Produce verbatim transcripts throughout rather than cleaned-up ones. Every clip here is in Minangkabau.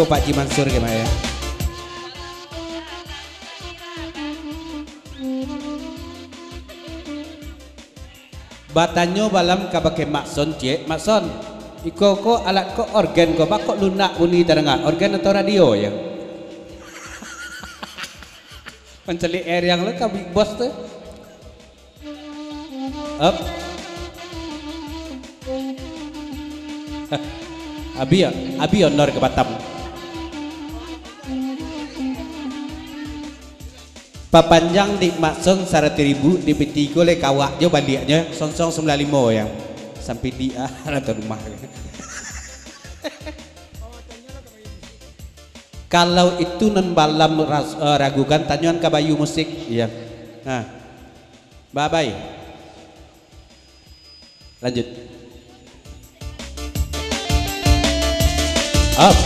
Pak Ji Mansur ke, Mak, ya. Batanyo balam kabake Mak Son, ciek, "Mak Son, iko ko alat ko organ ko, baa kok lunak bunyi tadanga, organ atau radio, yo?" Mancaliak eriang lo ka Big Boss tu. Up. Abi yo, abi honor ka Batam. Papanjang di Mak Son saratuih ribu, di P tigo lai kawak jo baliaknyo, Sonsong sambilan limo yo. Sampai di ah, atau rumah. Kalau itu nan balam ras-, eh, ragukan, tanyoan ka Bayu Musik. Iya. Nah. Bye-bye. Lanjut. Up.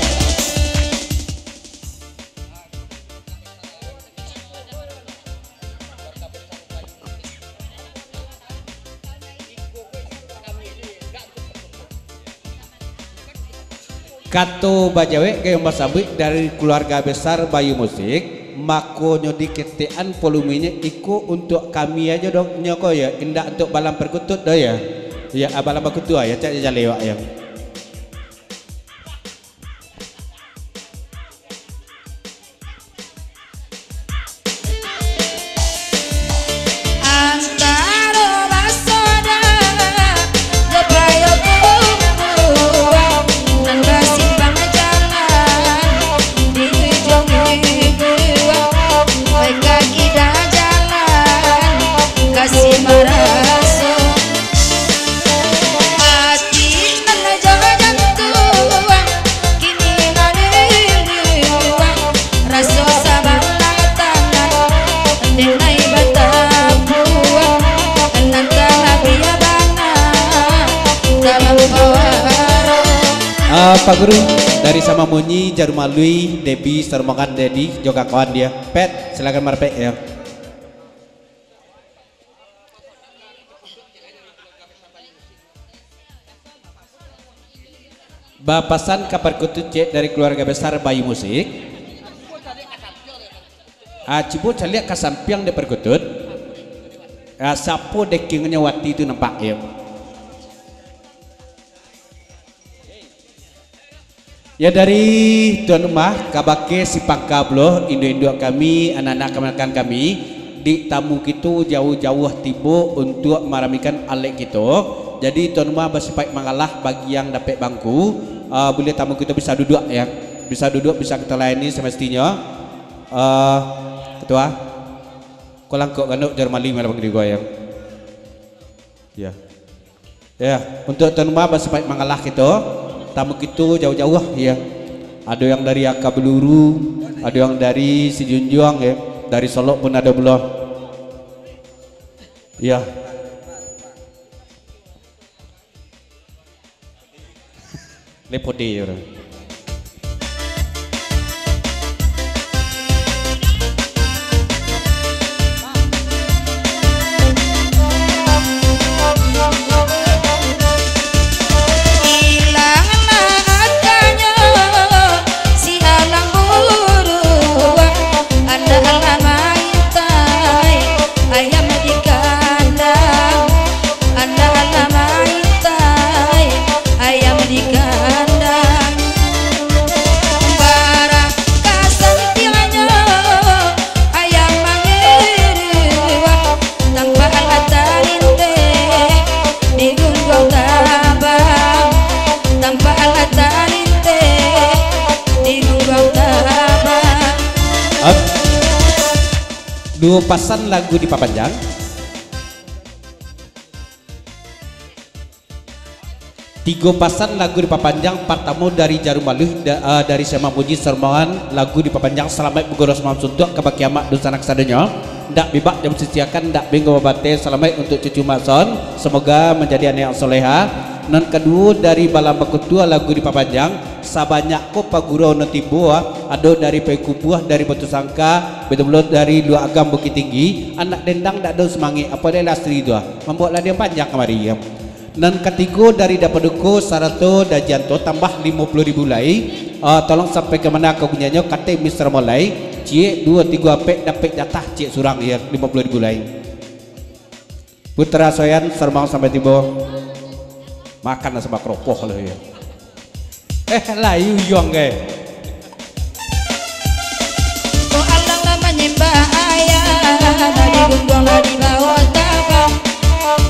Kato bajawek gayuang basabuik dari keluarga besar Bayu Musik, makonyo diketekan volumenyo iko untuak kami ajo do, nyo ko yo, indak untuak balam perkutut do yo. Yo, ah, balam bakutua yo, cak jaleh wak yo. Antaro basodara, jo payo tumbuah, nan basimpang jalan, di ujuang minggu, baik kaki dah jalan, kasih maraso. Ati nan jo jantuang, kini maliliang, raso sabalah tangan, denai batabuang, nan talabiah bana, talampau aro. Ah, Pak Guru, dari Samamunyi, Jarum Alui, Debi, Sarmongan, Dedi, jo kawan dia. Pet, silakan marapek, yo. Bapasan ka parkutut ciek dari keluarga besar Bayu Musik. Ah, cubo caliak ka sampiang dek parkutut. Ah, sapo dekingnyo wati tu nampak, yo. Ya, dari tuan rumah, kabake si pangka pulo, induak-induak kami, anak-anak kamanakan kami, di tamu kito jauah-jauah tibo untuak maramikan alek kito. Jadi, tuan rumah basipaik mangalah bagi yang dapek bangku, ah, buliah tamu kito bisa duduak, ya. Bisa duduak, bisa kito layani semestinyo. Ah, Ketua, kolangkok ganok jar mali malam minggu ayam. Ya. Ya, untuak tuan rumah basipaik mangalah kito, tamu kito jauah-jauah, ya. Ado yang dari Aka Beluru, ado yang dari Sijunjuang, ya. Dari Solok pun ado pulo. Ya. Lepode urang. Ilanglah akanyo si alang buruak, andak lah maintai ayam di kandang. Andak lah maintai ayam di kandang. Bara kasantiangnyo ayam mangiruak, tampak lah talinteh di gungguang tabang. Tampak lah talinteh di gungguang tabang. Up. Duo pasan lagu dipapanjang. Tigo pasan lagu dipapanjang, partamo dari Jarum Aluih, da-, ah, dari Semak Muji Sormongan, lagu dipapanjang Salamaik Bagoros Malam Suntuak kabake amak dunsanak sadonyo. Ndak bibak jam sisiakan, ndak binggo babateh, salamaik untuak cucu Mak Son, semoga manjadi anak yang soleha. Nan kaduo dari Balam Bakutua lagu dipapanjang, sabanyak ko pagurau nan tibo, ah, ado dari Payakumbuah, dari Batusangka, batua pulo dari Luak Agam Bukittinggi, anak dendang dak ado sumangek, apo lai lah Lastri tu, ah, mambuek lah dia panjang kamari, ah. Nan katigo dari Dapaduko sarato Dajianto tambah limo puluah ribu lai. Ah, tolong sampaikan mano ka bunianyo, kato Mister Molai, ciek duo tigo apek dapek jatah ciek surang, iyo, limo puluah ribu lai. Putra Soyan, Sarumbang sampai tibo. Makan lah sambah karopoh lah, iyo. Eh, lah, iyo, Yuang, eh. Ko alang lah manyambah ayam, lah digungguang, lah dibao tabang.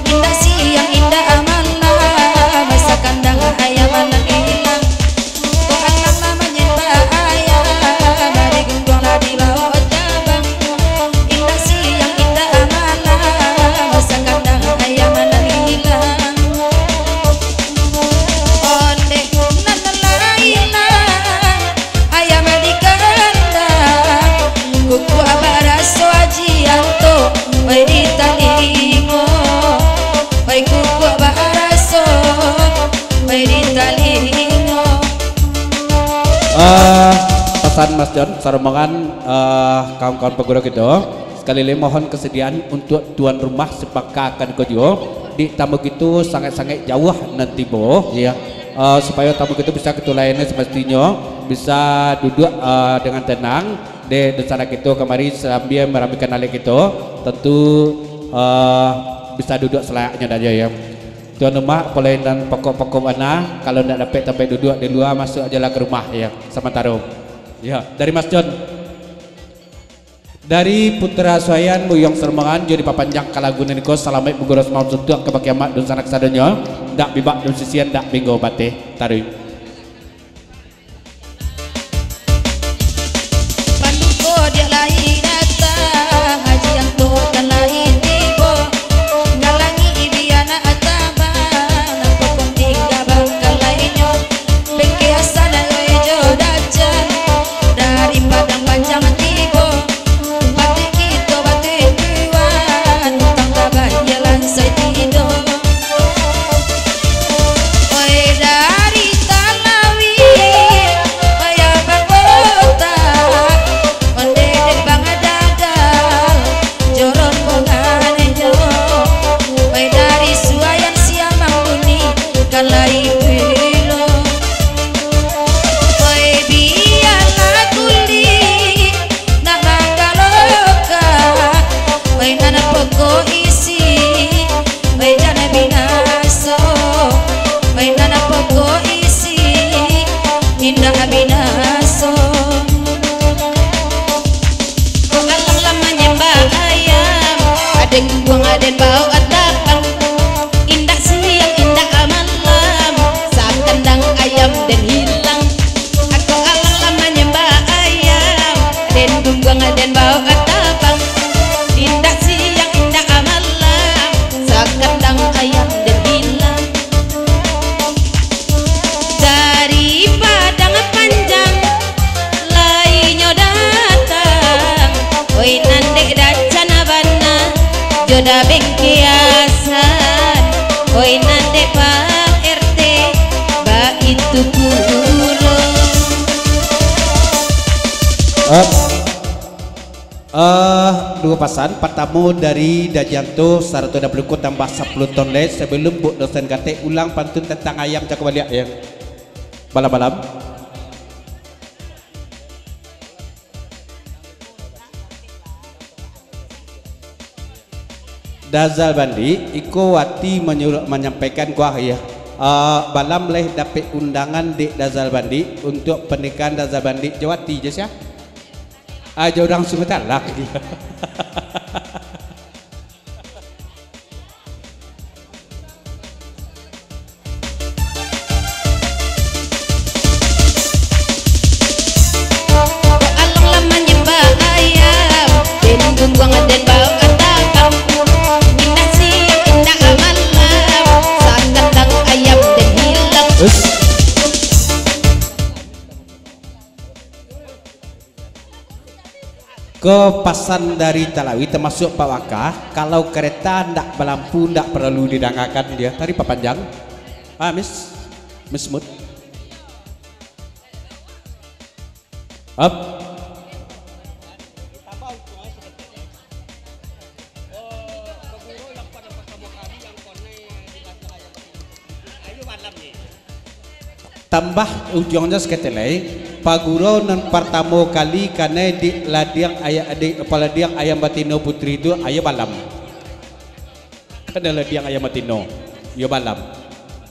Indak siang, indak malam, sakandang ayam nan ilang. Ko alang lah manyambah ayam, lah digungguang, lah dibao tabang. Indak siang, indak malam, sakandang ayam nan ilang. Ondeh nan lah ilang, ayam di kandang, kukuak baraso ajian tu, oi di talingo, oi kukuak baraso, oi di talingo. Ah, pasan Mas John, sarombongan, ah, kawan-kawan paguru kito. Sakali lai mohon kasadiaan untuak tuan rumah si pangka ko juo, dek tamu kito sangaik-sangaik jauah nan tibo, ya. Eh, supayo tamu kito bisa kito layani semestinyo, bisa duduak, eh, dengan tenang, dek dunsanak kito kamari sambia maramikan anak kito, tantu, eh, bisa duduak salayaknyo sajo, ya. Tuan rumah, polayanan pokok-pokok bana, kalau ndak dapek tampek duduak di lua, masuak ajolah ka rumah, ya, samantaro. Ya, dari Mas John. Dari Putra Suayan, Buyuang Sarumbang, jo dipapanjang ka lagu nan iko, salamaik baguros malam suntuak ka bakeh amak dunsanak sadonyo, ndak bibak daun sisian, ndak binggo bateh, taruih. Panduko diak lai datang, ajian tu kan lai tibo, galangi bia nak tabang, nan pokok tingga bangkalainyo. Bengke asan oi jo dacan, dari Padang Panjang tibo, batik kito batik tuan, tangga bahialan sai tido. Oi dari Talawi, oi abang kota, ondeh dek bang dadal, jo rombongan jo, oi dari Suayan Siamang Buni, kan lai pulo. Oi bialah kuli nak manggaloka, oi nan pokok isi, oi jan binaso, oi nan pokok isi, indak binaso. Ko alang lah manyambah ayam, aden buang aden baok atapang. Indak siang, indak malam, sakandang ayam den hilang. Ko alang lah manyambah ayam, den gungguang den baok atapang. Indak siang, indak malam, sakandang ayam den hilang. Dari Padang Panjang, lai nyo datang, oi nan dek dacan bana, jo da bengke asan, oi nan dek Pak R T, baitu pulo. Up. Eh, duo pasan. Partamo dari Dajianto, sarato dapuluh ko tambah sapuluah ton lai, sabalum Buk Dosen Gatek ulang pantun tantang ayam, cako baliak, ya. Balam-balam. Dazal Bandi, iko wati manyuruh manyampaikan kuah, ya. Eh, balam lai dapek undangan dek Dazal Bandi untuak panikahan Dazal Bandi jo wati, jo sia? Ah, jo urang Sumatalang. Alang lah manyambah ayam, den gungguang den baok atapang. Indak siang, indak malam, sakandang ayam den hilang. Us. Ko pasan dari Talawi, tamasuak Pak Waka, kalau kareta ndak balampu, ndak paralu didangakan dia. Tadi papanjang. Ah, Miss. Miss Mut. Up. Tambah ujuangnyo saketek lai, pagurau nan partamo kali kanai di ladiang aya-, di paladiang ayam batino putri tu, ayo Balam. Kanai ladiang ayam batino, iyo Balam.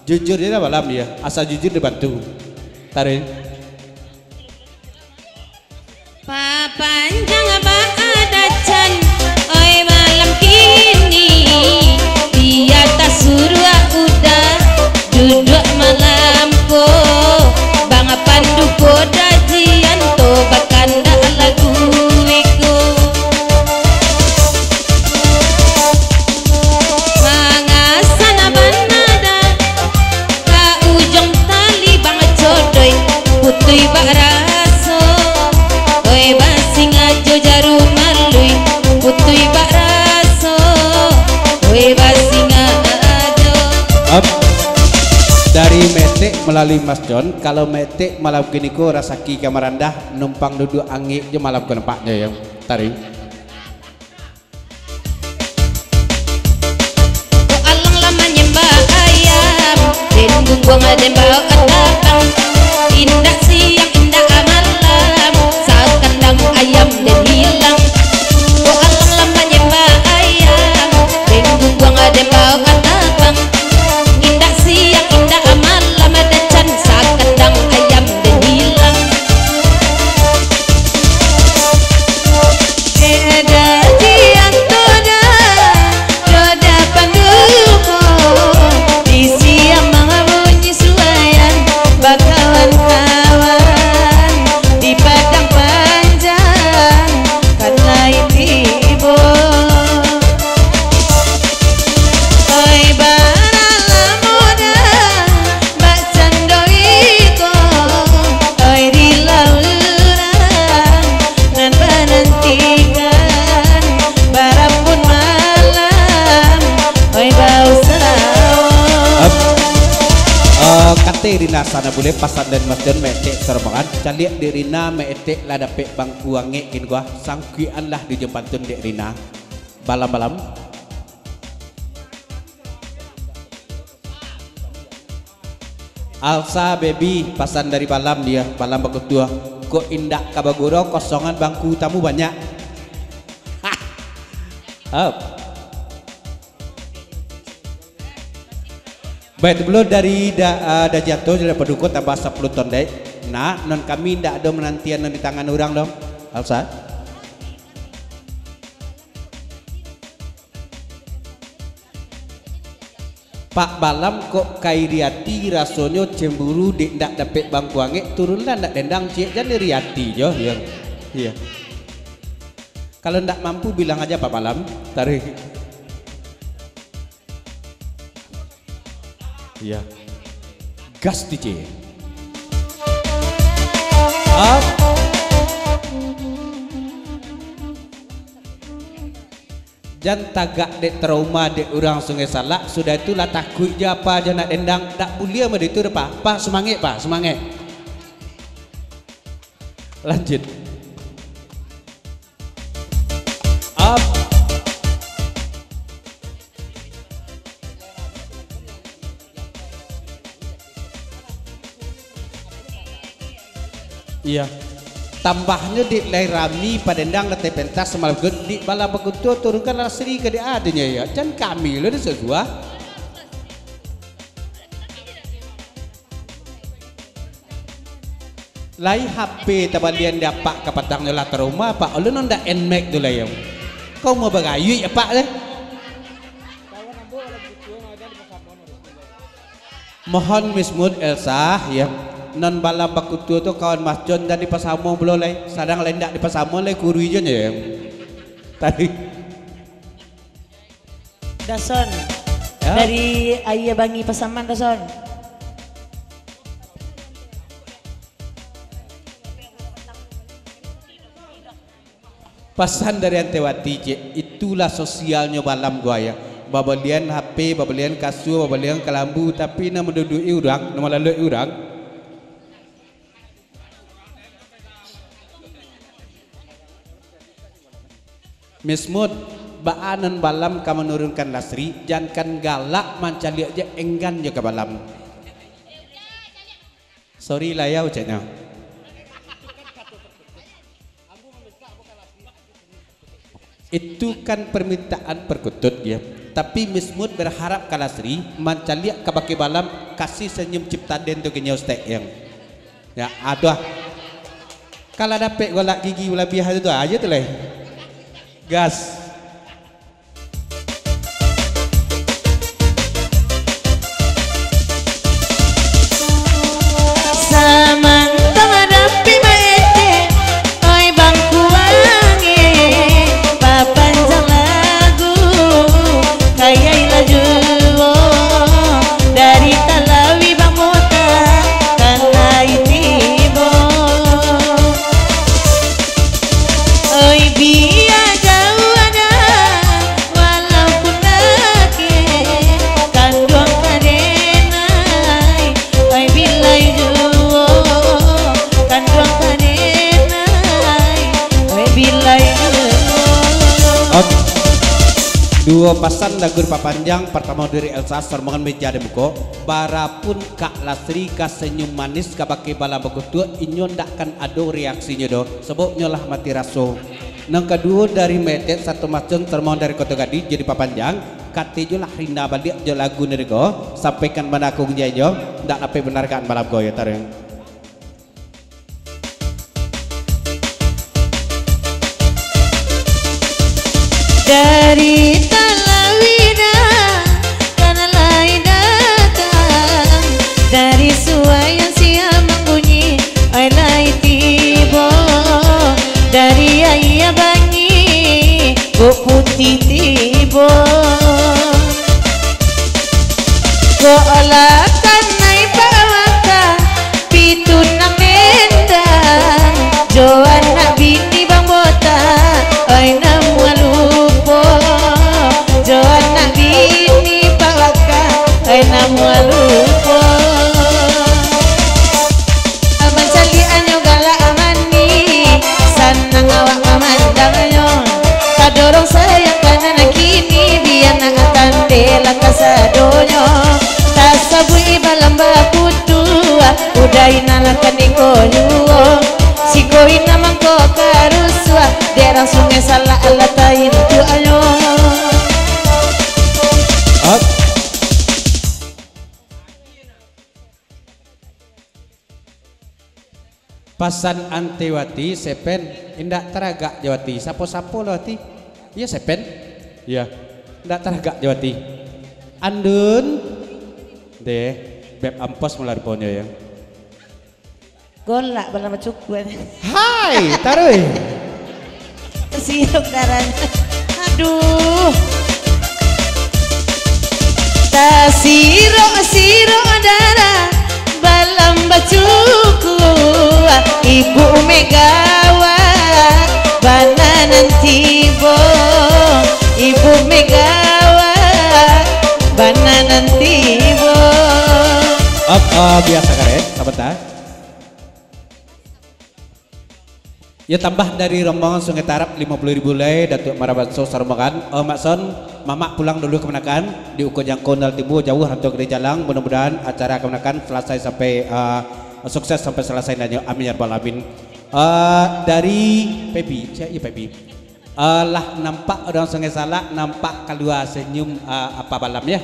Jujur je lah Balam, yo. Asa jujur dibantu. Taruih. Papanjang baadacan, oi malam kini, di atas suruak udah duduak malam ko, Bang Pandu ko dajian to bakandak lagu iko. Mangasan banada, ka ujung tali Bang Codoi, putui bak raso. Oi basingajo jarum malui, putui bak raso. Oi basingajo. Up. Dari Metek melalui Mas John, kalau Metek malam kini ko rasaki ka marandah, numpang duduak angek jo malam ko nampaknyo yo. Taruih. Ko alang lah manyambah ayam, den gungguang den baok ka tabang. Indak siang, indak malam, sakandang ayam den hilang. Ko alang lah manyambah ayam, den gungguang den baok ka tabang. Indak siang, indak malam, dacan sakandang ayam den hilang. Eda jian toda, toda panduko, di siang mambunyi suayan, bakawan-kawan, di padang panjang, kan lai tibo. Oi, bara lamo dah, Bak cando iko, oi, di lauran nan manantikan, barambun malam, oi, bau salawat. Ap-, eh, kate Rina sana buleh pasan dari Mas John, metek sorobangan. Caliak di Rina, metek lah dapek bangku angek kini kuah. Sangkuikan lah di jembatun dek Rina. Balam-balam. Alsa, Baby, pasan dari Balam dia, Balam Bakutua. Kok indak ka bagurau, kosongan bangku tamu banyak. Hah. Up. Baik, tu dulu dari da-, ah, Dajianto, dari Paduko, tambah sapuluah ton dek. Nah, non kami indak ado manantian non di tangan urang doh. Alsa. Pak Balam kok ka iri ati, rasonyo cemburu dek ndak dapek bangku angek, turunlah ndak dendang ciek, jan iri ati jo, iyo. Iyo. Kalau ndak mampu bilang aja Pak Balam, taruih. Iyo. Gas D J. Up. Jan tagak dek trauma dek urang Sungai Salak, sudah itu lah takuik jo apa jo nak dendang, dak buliah mode itu doh, Pak. Pak, sumangek, Pak, sumangek. Lanjut. Up. Iya. Tambahnyo dek lai rami padendang latai pentas samalam ko, dek Balam Bakutua turunkan Lasri ka dek adonyo, ya. Jan kami lo disuruah. Lai H P tabalian di apak kapatangnyo lah ka rumah, Pak. Ulun ndak Nmax tu lai, yo. Kau mau bagayuik, Pak, deh. Mohon Miss Mood Elsa, ya. Non Balam Bakutua tu kawan Mas John tadi pasamo pulo lai. Sadang lai ndak dipasamo lai, kuru ijo nyo, ya. Tadi. Dason. Ya. Dari Aia Bangi Pasaman, Dason. Pasan dari Antewati, cek, itulah sosialnyo Balam ko, ya. Babalian H P, babalian kasua, babalian kalambu, tapi nan manduduki urang, nan malaluik urang. Miss Mood, baa nan Balam ka manurunkan Lasri, jankan galak mancaliak je, enggan jo ka Balam. Sorry lah ya, ucapnya. Itu kan permintaan perkutut ya. Tapi Miss Mut berharap ka Lasri mancaliak ka bakeh balam, kasih senyum cipta den tu kenyau stek yang. Ya, aduh. Kalau dapek golak gigi labiah tu, tu aja tu leh. Gas. Samantang dapek maetek, oi bangkuang e, bapanjang lagu, kayai lah juo, dari Talawi Bang Botak, kan lai tibo. Oi, bia jauah dah, walaupun dakek, kanduang ka den ai. Oi, bilai juo, kanduang ka den ai. Oi, bilai juo. Oke. Duo pasan lagu dipapanjang, partamo dari Elsa, sambungan meja dibuko. Barapun Kak Lasri ka senyum manis ka bakeh balam bakutut, inyo ndak kan ado reaksinyo doh, sabab nyo lah mati raso. Nan kaduo dari Metet, Sato Macon, Termon dari Koto Gadih, jadi papanjang, katigo lah rinda baliak jo lagu nari ko, sampaikan bana aku gunjai jo, ndak dapek benarkan malam ko yo, taruih. Dari Talawi dah, kan lai datang, dari Suwai nan siang mambunyi, oi lai tibo, dari Aia Bangi, Buk Putiah tibo. Kok lah kanai pawaka, pitunang nendang, jo anak bini Bang Botak, oi namuah lupo, jo anak bini pawaka, oi namuah lupo. Mancaliaknyo galak manih, sanang awak mamandangnyo. Tadorong sayang ka nan kini, bia nan tandeh lah kasadonyo. Tasabuik balam bakutua, udai nan lah kaniko juo. Siko ina mangko ka rusuah, dek rang Sungai Salak lah taintuaknyo. Up. Pasan Ante Wati, Sepen, indak taragak jo Wati. Sapo-sapo lo Wati? Iyo, Sepen? Iyo. Indak taragak jo Wati. Andun. Deh, beb ampos mulo ruponyo, yo. Golak balam bacukuak. Hai, taruih. Sirok darah. Aduh. Tasirok-sirok darah, balam bacukuak, Ibu Megawati, bana nan tibo, Ibu Megawati, bana nan tibo. Op, op, biasa karet, sabanta. Yo, tambah dari rombongan Sungai Tarab limo puluah ribu lai, Datuak Marabanso sarombongan. Eh, Mak Son, Mamak pulang dulu kamanakan, di uko jangko nan tibo jauah rantau gadih jalang. Mudah-mudahan acara kamanakan salasai sampai, eh, sukses sampai salasai nanyo. Amin ya rabbal alamin. Eh, dari Pebi, sia yo Pebi? Eh, lah nampak urang Sungai Salak, nampak kalua senyum, eh, apa balam yo.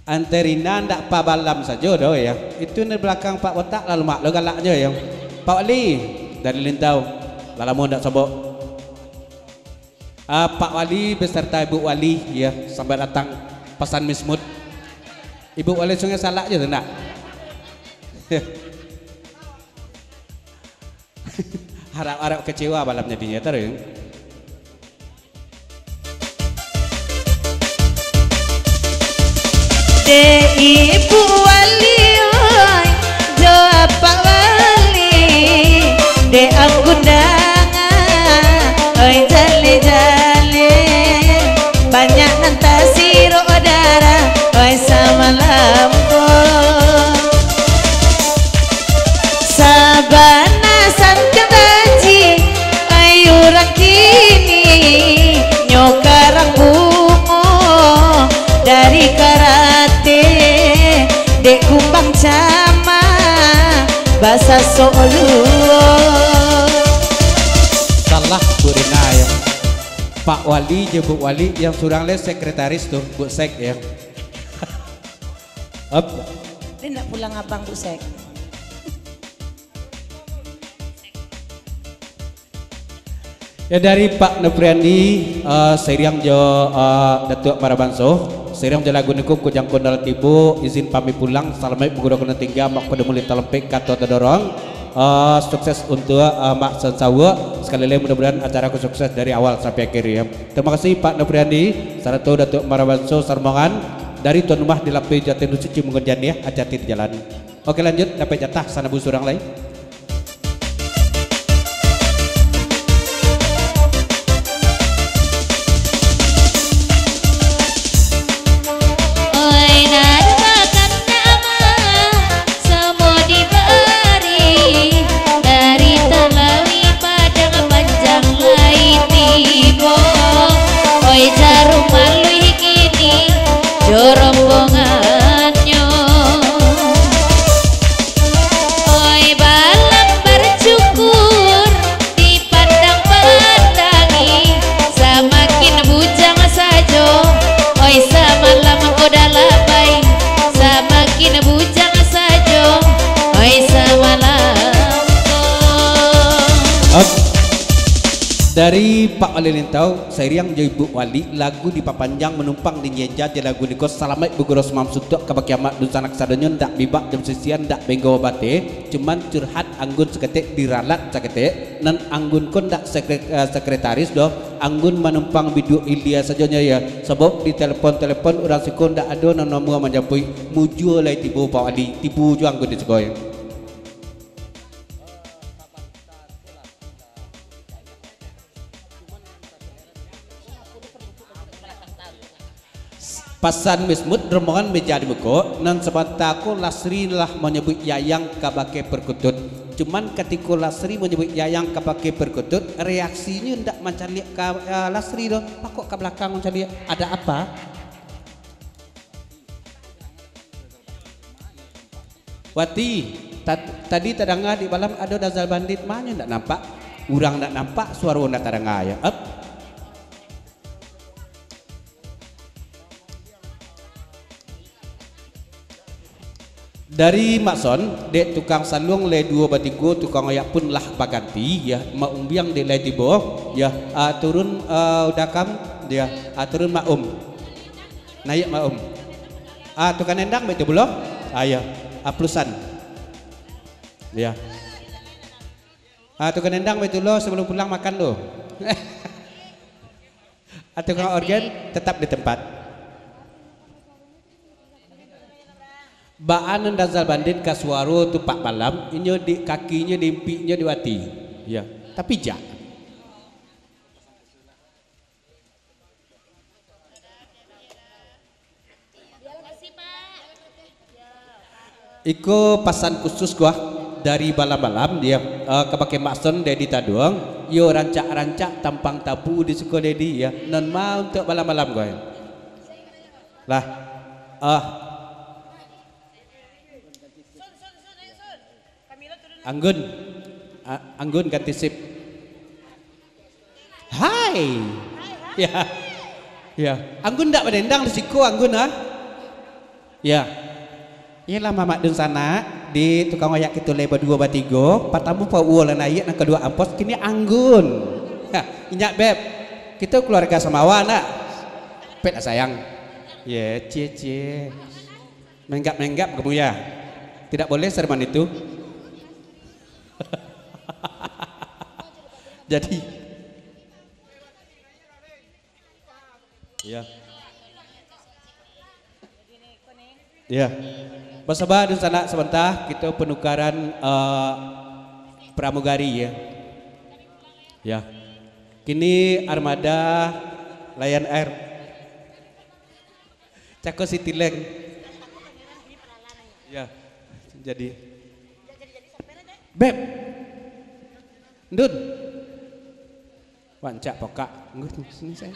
Anterina ndak pa balam sajo doh, yo. Itu nan di balakang Pak Botak, lah lumak lo galaknyo, yo. Pak Wali, dari Lintau, lah lamo ndak sobok. Ah, Pak Wali beserta Ibu Wali, yo, selamat datang. Pasan Miss Mut. Ibu Wali Sungai Salak je tu, ndak? Harap-harap kecewa balam jadinyo, taruih. Dek Ibu Wali, oi, jo Apak Wali, dek Anggun Dangan, oi, jaleh-jaleh, banyak nan tasirok darah, oi, samalam ko. Sabana santiang taji, ai urang kini nyo karang bungo, Basa soluo. Salah, Bu Rina, yo. Pak Wali jo Bu Wali, yang surang lai sekretaris tu, Bu Sek, yo. Up. Dia nak pulang abang, Bu Sek. Ya, dari Pak Nopriandi, eh, sairiang jo, eh, Datuak Marabanso, sairiang jo lagu niko, kok jangko nan lah tibo, izin pamit pulang, salamaik baguru ka nan tingga, mak pado mulih talampek kato tadorong. Eh, sukses untuak, eh, Mak Sansawuk. Sakali lai, mudah-mudahan acara ko sukses dari awal sampai akhir, ya. Terima kasih Pak Nopriandi, sarato Datuak Marabanso sarombongan, dari tuan rumah di Lapeh Jatinu Suci Manggajan, ya, hati-hati di jalan. Oke, lanjut, dapek jatah sanabu surang lai. Oi, nan bakandak mah, samo dibari, dari Talawi Padang Panjang lai tibo. Oi, jarum maluih kini, jo rombongannyo. Oi, balambar cukur, dipandang-pandangi, samakin bujang sajo. Oi, samalam ko dah labai, samakin bujang sajo. Oi, samalam ko. Up. Dari Pak Wali Lintau, sairiang jo Ibu Wali, lagu dipapanjang manumpang di nyenja di lagu niko, salamaik baguru samalam suntuak kabake amak dunsanak sadonyo, ndak bibak jam sisian, ndak benggo babate, cuman curhat anggun saketek, diralat saketek, nan anggun ko ndak sekre-, eh, sekretaris doh, anggun manumpang biduak ilia sajonyo, ya, sabab di telepon-telepon urang siko ndak ado nan namuah manjapuik, mujua lai tibo Pak Wali, tibo juo anggun di siko, ya. Pasan Mismut, rombongan meja dibuko, nan sabanta ko Lasri lah manyabuik Yayang kabake Perkutut. Cuman katiko Lasri manyabuik Yayang kabake Perkutut, reaksinyo ndak mancaliak ka, eh, Lasri doh, pakok ka balakang mancaliak. Ada apa? Wati, ta-, tadi tadanga di balam ado Dazal Bandit, manyo ndak nampak? Urang ndak nampak, suaro ndak tadanga, ya. Up. Dari Mak Son, dek tukang saluang lai duo batigo, tukang oyak pun lah baganti, ya. Mak Umbiang dek lai tibo, ya. Ah, turun, ah, Uda Kam, ya. Ah, turun Mak Um. Naiak Mak Um. Ah, tukang nendang baitu pulo? Ah, ya. Ah, plusan. Ya. Ah, tukang nendang baitu lo, sabalum pulang makan tu. Ah, tukang organ tetap di tempat. Baa nan Dazal Bandit ka suaro tu Pak Balam, inyo di kakinyo, di impiknyo, di wati. Ya. Tapi jak. Iko pasan khusus ko ah, dari Balam-Balam, ya, eh, kabake Mak Son, Dedi Taduang, yo rancak-rancak tampang tabu di siko Dedi, ya, nan ma untuak Balam-Balam ko, ya. Lah, ah. Anggun. A-, Anggun ganti sip. Hai. Ya. Ya. Anggun ndak badendang di siko, Anggun, ah? Ya. Iyolah, Mamak Dunsanak, di tukang oyak kito lai baduo batigo, partamo Pak Uwo lah naiak, nan kaduo Ampos, kini Anggun. Ha, inyak, Beb. Kito kaluarga samawa, nak? Pet lah, sayang. Ye, cie, cie. Menggap-menggap kamu ya. Tidak boleh sereman itu. Jadi, ya. Ya. Basaba dunsanak sabanta, kito penukaran, eh, pramugari ya. Ya. Kini armada Lion Air. Cako Citilink. Ya, jadi. Beb. Ndun. Rancak pokak. Nggut sini saya.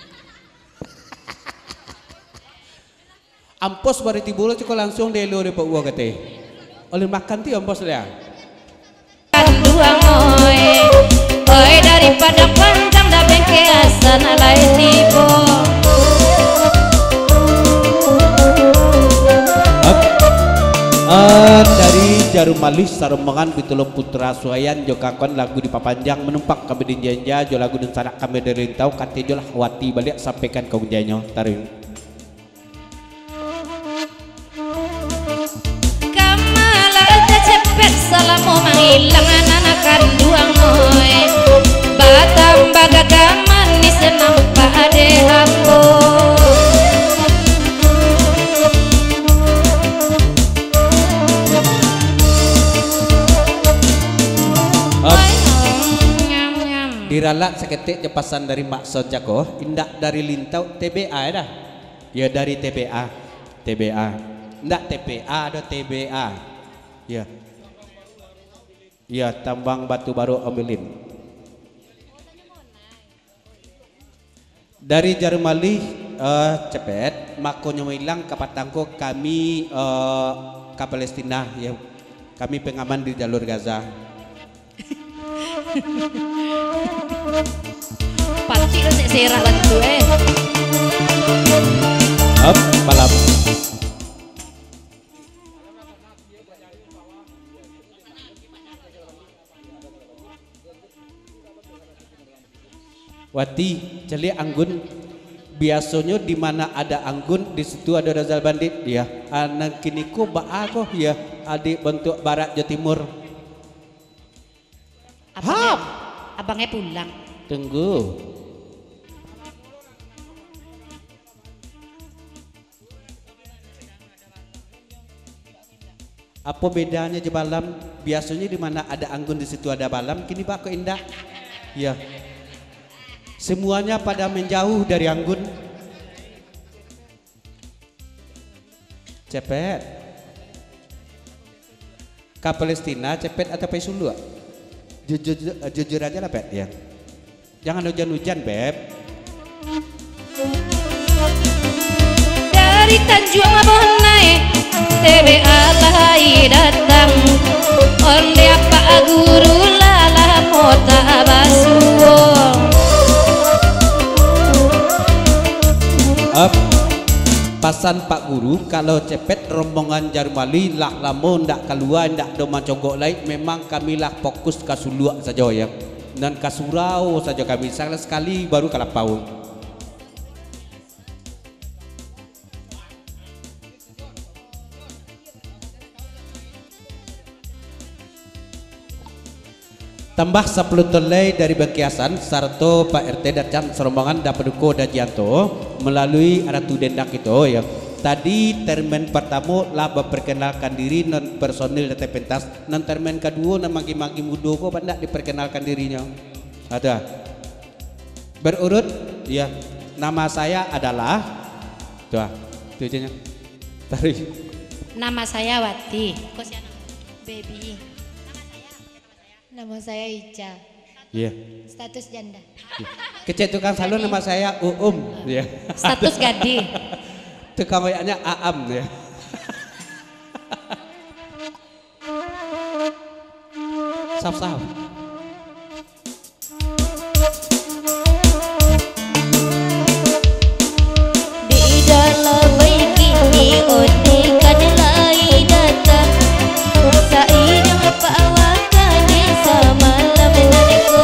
Ampos bari tibo lo cako langsuang dielo dek Pak Uwo kate. Oleh makan ti ampos dia. Oi, oi, dari Padang Panjang, Da Bengke Hasan lai tibo. Ap-, ah, dari Jarum Aluih sarombongan Bitulung Putra Suayan jo kawan lagu dipapanjang, manumpang kami di inja-inja jo lagu dunsanak kami dari Lintau, kati jo lah wati baliak sampaikan ka unjanyo. Taruih. Kamalah tacepet salamo mangilang nan kanduang, oi. Batambah gagah manis nampak dek ambo. Hap. Oi, nyam, nyam. Diralat saketek jo pasan dari Mak Sojako, indak dari Lintau, T B A dah. Yo, dari T B A. T B A. Ndak T P A doh, T B A. Yo. Yo, Tambang Batu Baruk Ombilin. Dari Jarum Aluih, eh, Cepet, makonyo mailang ka patang ko kami, eh, ka Palestina, yo. Kami pengaman di jalur Gaza. Pacik lo sek serak bantu, eh. Up, malam. Wati, caliak anggun. Biasonyo di mana ada anggun, di situ ada Razal Bandit, ya. Ah, nan kiniko baa ko, ya, adik bantuak barat jo timur. Abangnyo, Hap! Abangnyo pulang. Tunggu. Apo bedanyo jo balam? Biasonyo di mana ada anggun, di situ ada balam. Kini baa kok indak? Ya. Semuanya pada menjauh dari anggun. Cepet. Ka Palestina, Cepet, atau pai Suluak? Jujur, jujur aja lah, Pet, ya. Jangan hujan-hujan, Beb. Dari Tanjuang Bonai, T B A lah lai datang. Ondeh Pak Guru lah lamo tak basuo. Up. Pasan Pak Guru, kalau Cepet rombongan Jarum Aluih lah lamo ndak kalua, ndak do mancogok lai, memang kami lah fokus ka Suluak sajo, ya. Nan ka surau sajo kami, sakali-sakali baru ka lapau. Tambah sapuluah ton lai dari Bangkiasan, sarato Pak R T Dacan sarombongan, Da Paduko, Da Jianto, malalui Ratu Dendang kito, ya. Tadi termen partamo lah baparkenalkan diri, nan personil datai pentas, nan termen kaduo, nan magi-magi mudo ko, banyak diparkenalkan dirinyo. Ada. Berurut, ya. Nama saya adalah, tu ah, tu je nyo. Tarik. Nama saya Wati. Ko sia namo? Baby. Nama saya Ica. Iya. Status janda. Kecek tukang salon, nama saya Uum. Iya. Status gadih. Tukang oyaknya Aam, ya. Saf-saf. Di dalam baik ini onde kan lai datang. Saidang Pak Wakane samalam nan ko.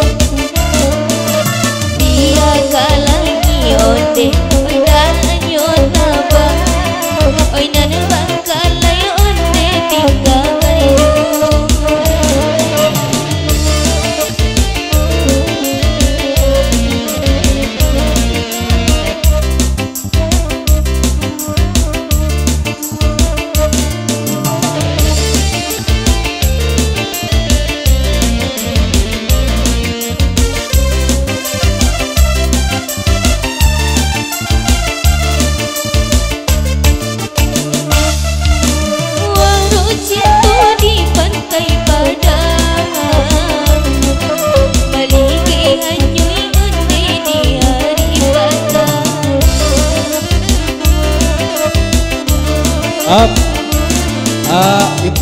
Dia kalangi onde, oi danyo tabang. Oi nan bangkalai onde tinggakan dulu.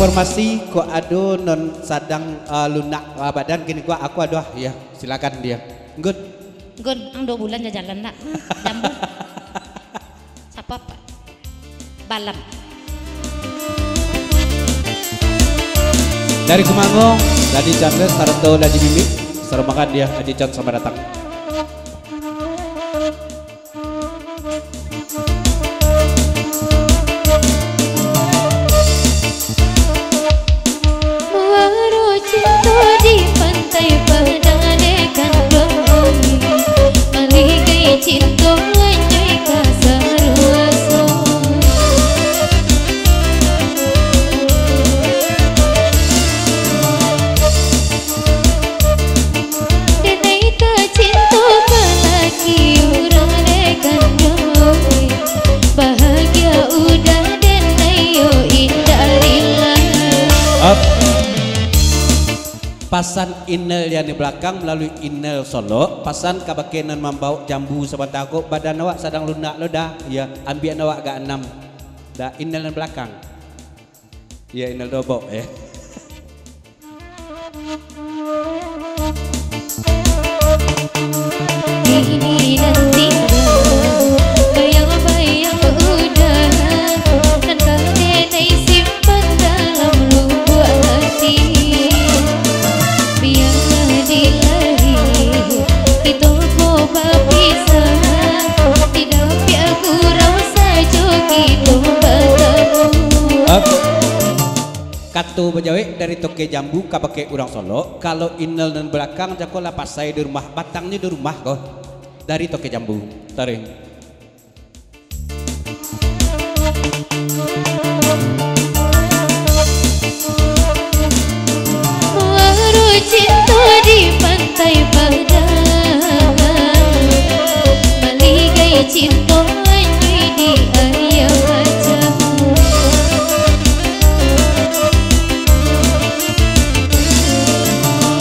Informasi, kok ado nan sadang, eh, lunak, eh, badan kini ko, aku ado, ah, ya, silakan dia. Gun. Gun, ang duo bulan ja jalan ndak? Jambu. Sapa, Pak? Balam. Dari Kumango, Dadi Charles, sarato Dadi Mimik, saromakan dia, Aji Chan, selamat datang. Muaro cinto di Pantai Padang dekan Bangui, maligai cinto anyoi ka saruaso. Denai tacinto ka laki urang dekan Bangui, bahagia udah denai yo indak rila. Up. Pasan Inel yang di balakang malalui Inel Solok, pasan kabake nan mambaok jambu sabanta ko, badan awak sadang lunak lo dah, ya, ambiak awak agak anam. Dah, Inel nan balakang. Ya, Inel dobok, ya. Kini nan tingga bayang-bayang udah, nan ka denai simpan dalam lubuak hati. Biarlah di lahir kito ko bapisah, di dapiak gurau sajo kito batamu. Up. Kato bajawek dari Toke Jambu kabake urang Solok, kalau Inel nan balakang jako lah pasai di rumah, batangnyo di rumah ko. Dari Toke Jambu. Taruih. Muaro cinto di Pantai Padang, maligai cinto anyoi di Ayam Aja.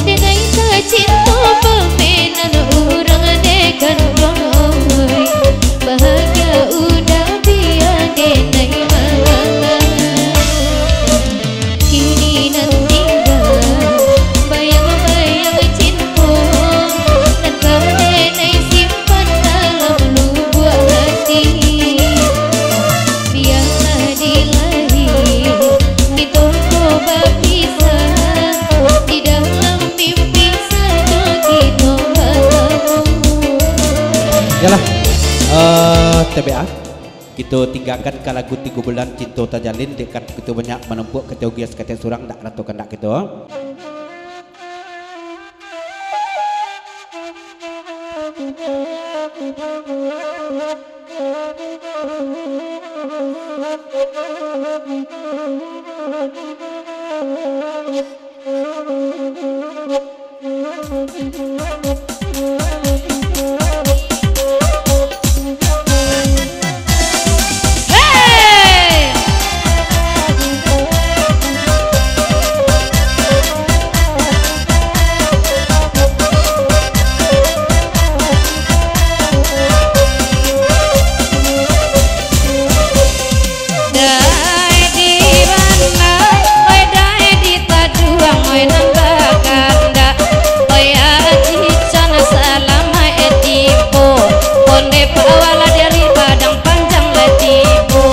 Denai tacinto pamenan urang dekan Bangui, bahagia udah bia denai mangangan. Kini nan tingga bayang-bayang cinto, nan ka denai simpan dalam lubuak hati. Biarlah di lahir kito ko bapisah, di dalam mimpi sajo kito batamu. Yalah, eh, T B A, kito tinggakan ka lagu Tigo Bulan Cinto Tajalin, dek kan kito banyak manumpuk kaco ugia saketek surang, dak rato kandak kito. Dai di bana, oi, dai di taduang, oi, nan bakandak, oi, Aji Chan salamaik tibo, onde pawala dari Padang Panjang lah tibo.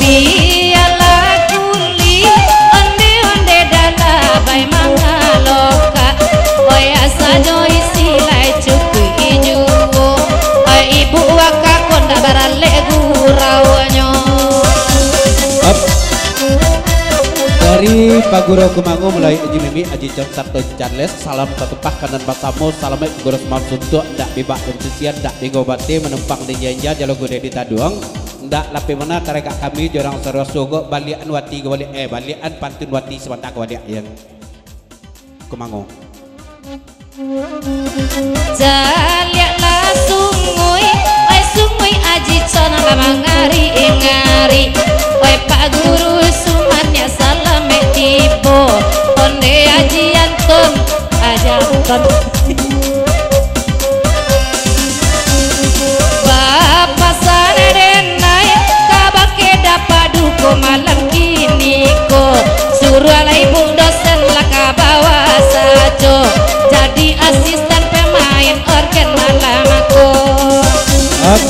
Bialah kuli, onde-onde dalah bai mangaloka, oi, sajo isi lai cukuik juo. Ai ibu waka ko ndak baralek guraunyo. Up. Dari Pagurau Kumango mulai Aji Mimik, Aji Chan sarato Charles, salam satumpah kanan basamo, salamaik Pagurau Sumauan Suntuak, ndak bibak dan sisian, ndak dinggo bate, manumpang di inja-inja, jalo gudai di taduang, ndak lapeh mana taregak kami, jorang saraso go, baliakan wati go baliak, eh, baliakan pantun wati sabanta go baliak, ya. Kumango. Caliaklah sungui, oi sungui Aji Chan lah mangari-ngari. Oi Pak Guru Suman nyo salamaik tibo, onde Aji Anton, Aji Anton. Bapasan denai kabake dapa Asisten pemain organ malam ko. Up.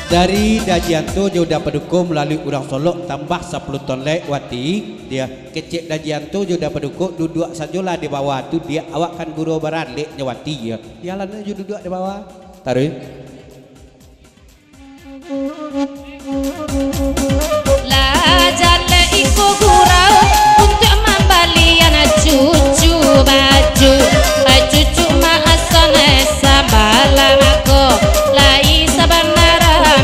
Dari Dajianto jo Uda Paduko malalui urang Solok tambah sapuluah ton lai wati, dia kecek Dajianto jo Uda Paduko duduak sajolah di bawah tu, dia awak kan guru baralek nyo wati, ya. Dialan jo duduak di bawah. Taruih. Lah jaleh iko gurau untuak mambalian cucu baju, cucu maasan sabalah mako, lai sabana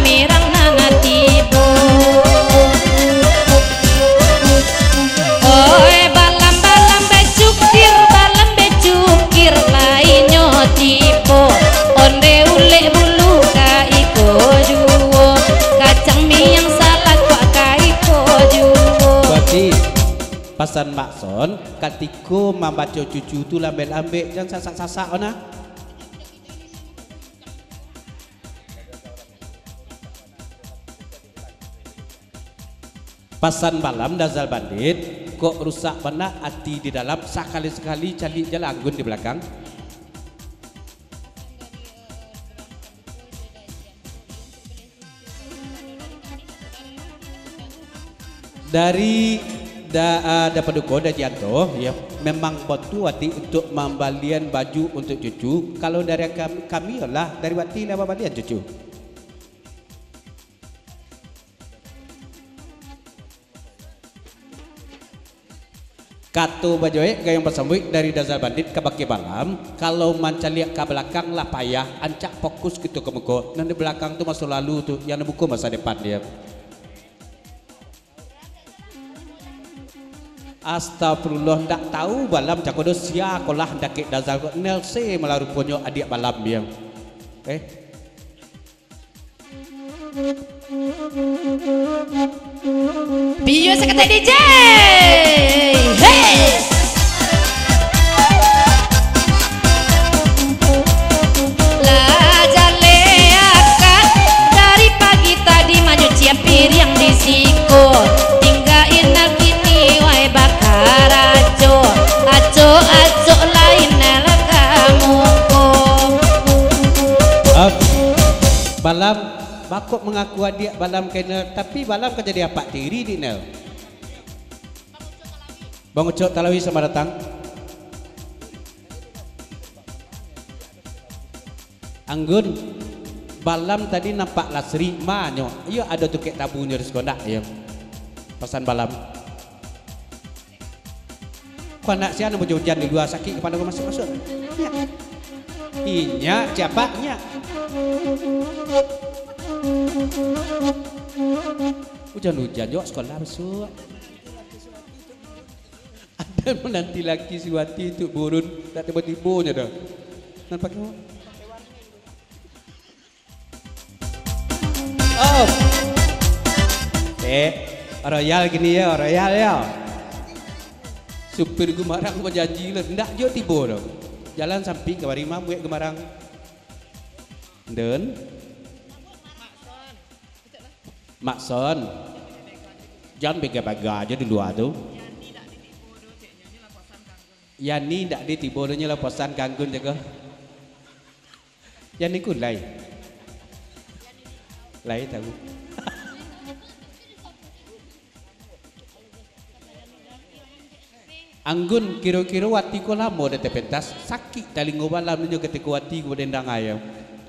mirang nan tibo. Oi, balam-balam bacukir, balam bacukir, lainyo tibo. Onde ulek bulu ka iko juo, kacang miang salakuak ka iko juo. Berarti pasan Mak Son, katiko mambaco cucu tu lambek-lambek, jan sasak-sasak, ona. Pasan balam Dazal Bandit, kok rusak bana ati di dalam, sakali-sakali caliak jalah anggun di balakang. Dari da, ah, Da Paduko, Dajianto, ya, memang batua wati untuak mambalian baju untuak cucu. Kalau dari kami, kami lah dari wati lah mambalian cucu. Kato bajoek gayuang basambuik dari Dazal Bandit kabake balam, kalau mancaliak ka balakang lah payah, ancak fokus kito ka muko. Nan di balakang tu maso lalu tu, yang di muko masa depan dia. Astagfirullah, ndak tau balam cako do sia kolah dakek Dazal ko, Nel se malah ruponyo adiak balam dia. Eh? Piyo sakatek D J. Hei! Lah jaleh akak dari pagi tadi manyucian piriang di siko. Tingga inal kini wai bakarajo. Acok-acok lain lah ka muko. Ap, balam, bakok mangaku adiak balam ka Inel, tapi balam ka jadi apak tiri di Inel. Bang Ucok Talawi, selamat datang. Anggun, balam tadi nampak Lasri, manyo? Iyo, ado tukek tabunyo di siko ndak, iyo. Pasan balam. Ko anak sia nan bahujan di lua, sakik kapalo ko, masuak, masuak. Inyak. Inyak, sia nyo? Hujan-hujan juo sikolah masuak. Ado menanti laki si Wati tu burun, tak tibo-tibo nyo dah. Nampak nyo? Oh. Eh, royal gini yo, royal yo. Supir gumarang bajanji lah, ndak juo tibo doh. Jalan sampik ka Barimam, buek gumarang. Ndun. Mak Son, jan bega-bega ajo di lua tu. Yani ndak di tibo do nyo lah posan ka Anggun jago. Yani ku lai. Lai tahu. Anggun, kiro-kiro Wati ko lamo dek tapentas, sakik talingo balam nyo katiko Wati ko badendang ayam.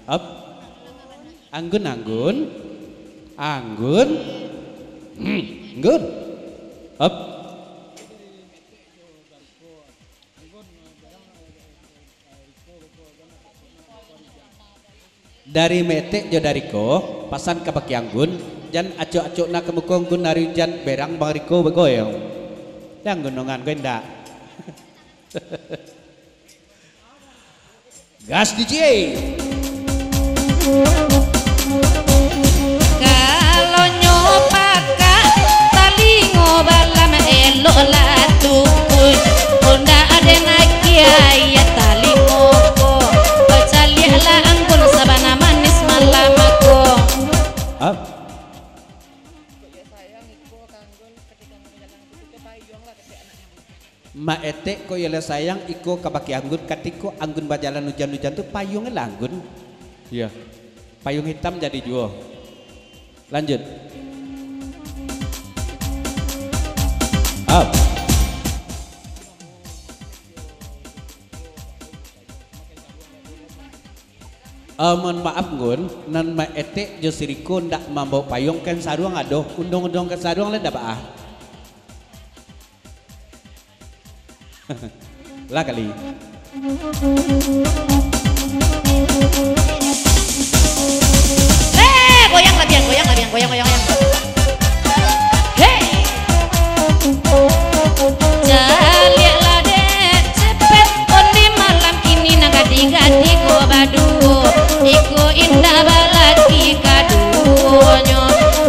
Op. Anggun, Anggun. Anggun. Hmm, Anggun. Op. Dari Metek jo dari ko, pasan kabake Anggun, jan acok-acok na ka muko Anggun, ari ujan berang bang Riko bagoyang. Dah Anggun nongan ko indak? Gas D J. Kalau nyo pakak talingo balam eloklah tutuik. Honda ade nakia iya talingo ko. Bacaliaklah Anggun sabana manis malam ko. Ap? Mak Etek kok iyo lah sayang iko kabake Anggun, katiko Anggun bajalan ujan-ujan tu payuang lah Anggun. Iyo. Payuang hitam jadi juo. Lanjut. Up. Eh, mohon maaf, Nggun, nan Mak Etek jo si Riko ndak mambaok payuang, kain saruang ado, unduang-unduang kain saruang lai ndak baa. Lah kali. Eh, goyang labian, goyang labian, goyang, goyang, goyang. Hei! Caliaklah dek, cepet, onde malam kini nan gadi-gadi ko baduo. Iko indak balaki kaduonyo,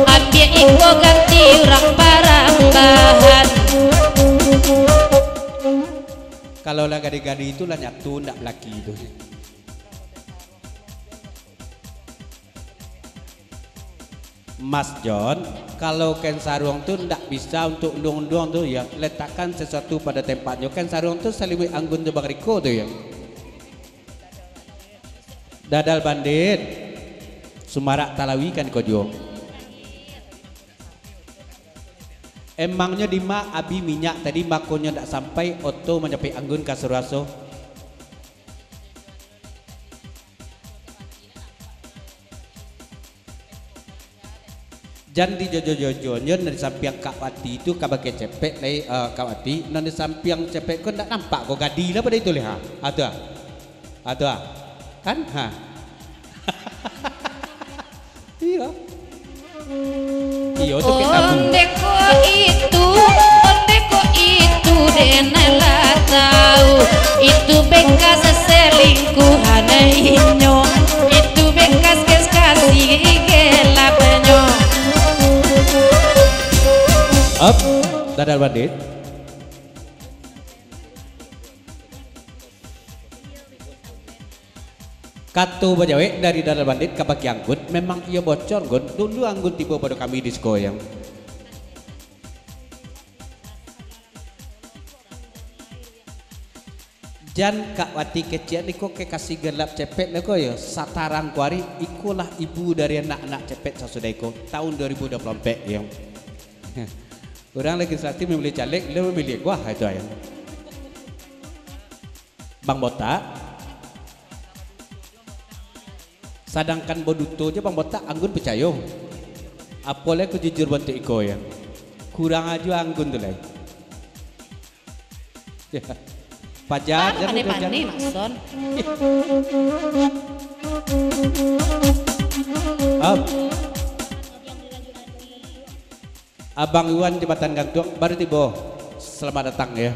ambiak iko ganti urang parambahan. Kalau lah gadi-gadi tu lah nyatu ndak balaki tu. Mas John, kalau kain saruang tu ndak bisa untuk unduang-unduang tu, ya, letakkan sesuatu pada tempatnyo. Kain saruang tu salimuik Anggun tu Bang Riko tu, ya. Dadal Bandit, sumarak talawi kan ko juo. Emangnyo dima abi minyak tadi, makonyo ndak sampai oto manjapik Anggun ka suraso. Jan dijojo-jojo nyo nan di sampiang Kak Wati tu kabake cepek lai, eh, Kak Wati, nan di sampiang cepek ko ndak nampak ko gadi lah pado itu leh, ha. Ha, tu ah. Ha, tu ah. Kan? Ha. Iyo. Iyo, tu kek tabu. Onde ko itu, onde ko itu, den lah tau. Itu bekas selingkuhan inyo. Itu bekas kekasih gelapnyo. Up, Dadal Bandit. Kato bajawek dari Dadal Bandit kabake Anggun, memang iyo bocor, Gun. Dulu Anggun tibo pado kami di siko, yang. Jan Kak Wati kecek niko kekasih gelap cepek lah ko yo, satarang ko ari, ikolah ibu dari anak-anak cepek sasudah iko, tahun dua ribu dua puluh empat, yang. Urang legislatif memilih caleg, beliau memilih kuah itu, yang. Bang Botak. Sadangkan baduto jo Bang Botak, Anggun picayo. Apo lai ko jujur bantuak iko, yang. Kurang ajo Anggun tu lai. Paja, Bang, jan pandai-pandai, Mak Son. Am. Abang Iwan Jabatan Gantuang baru tibo. Selamat datang, ya.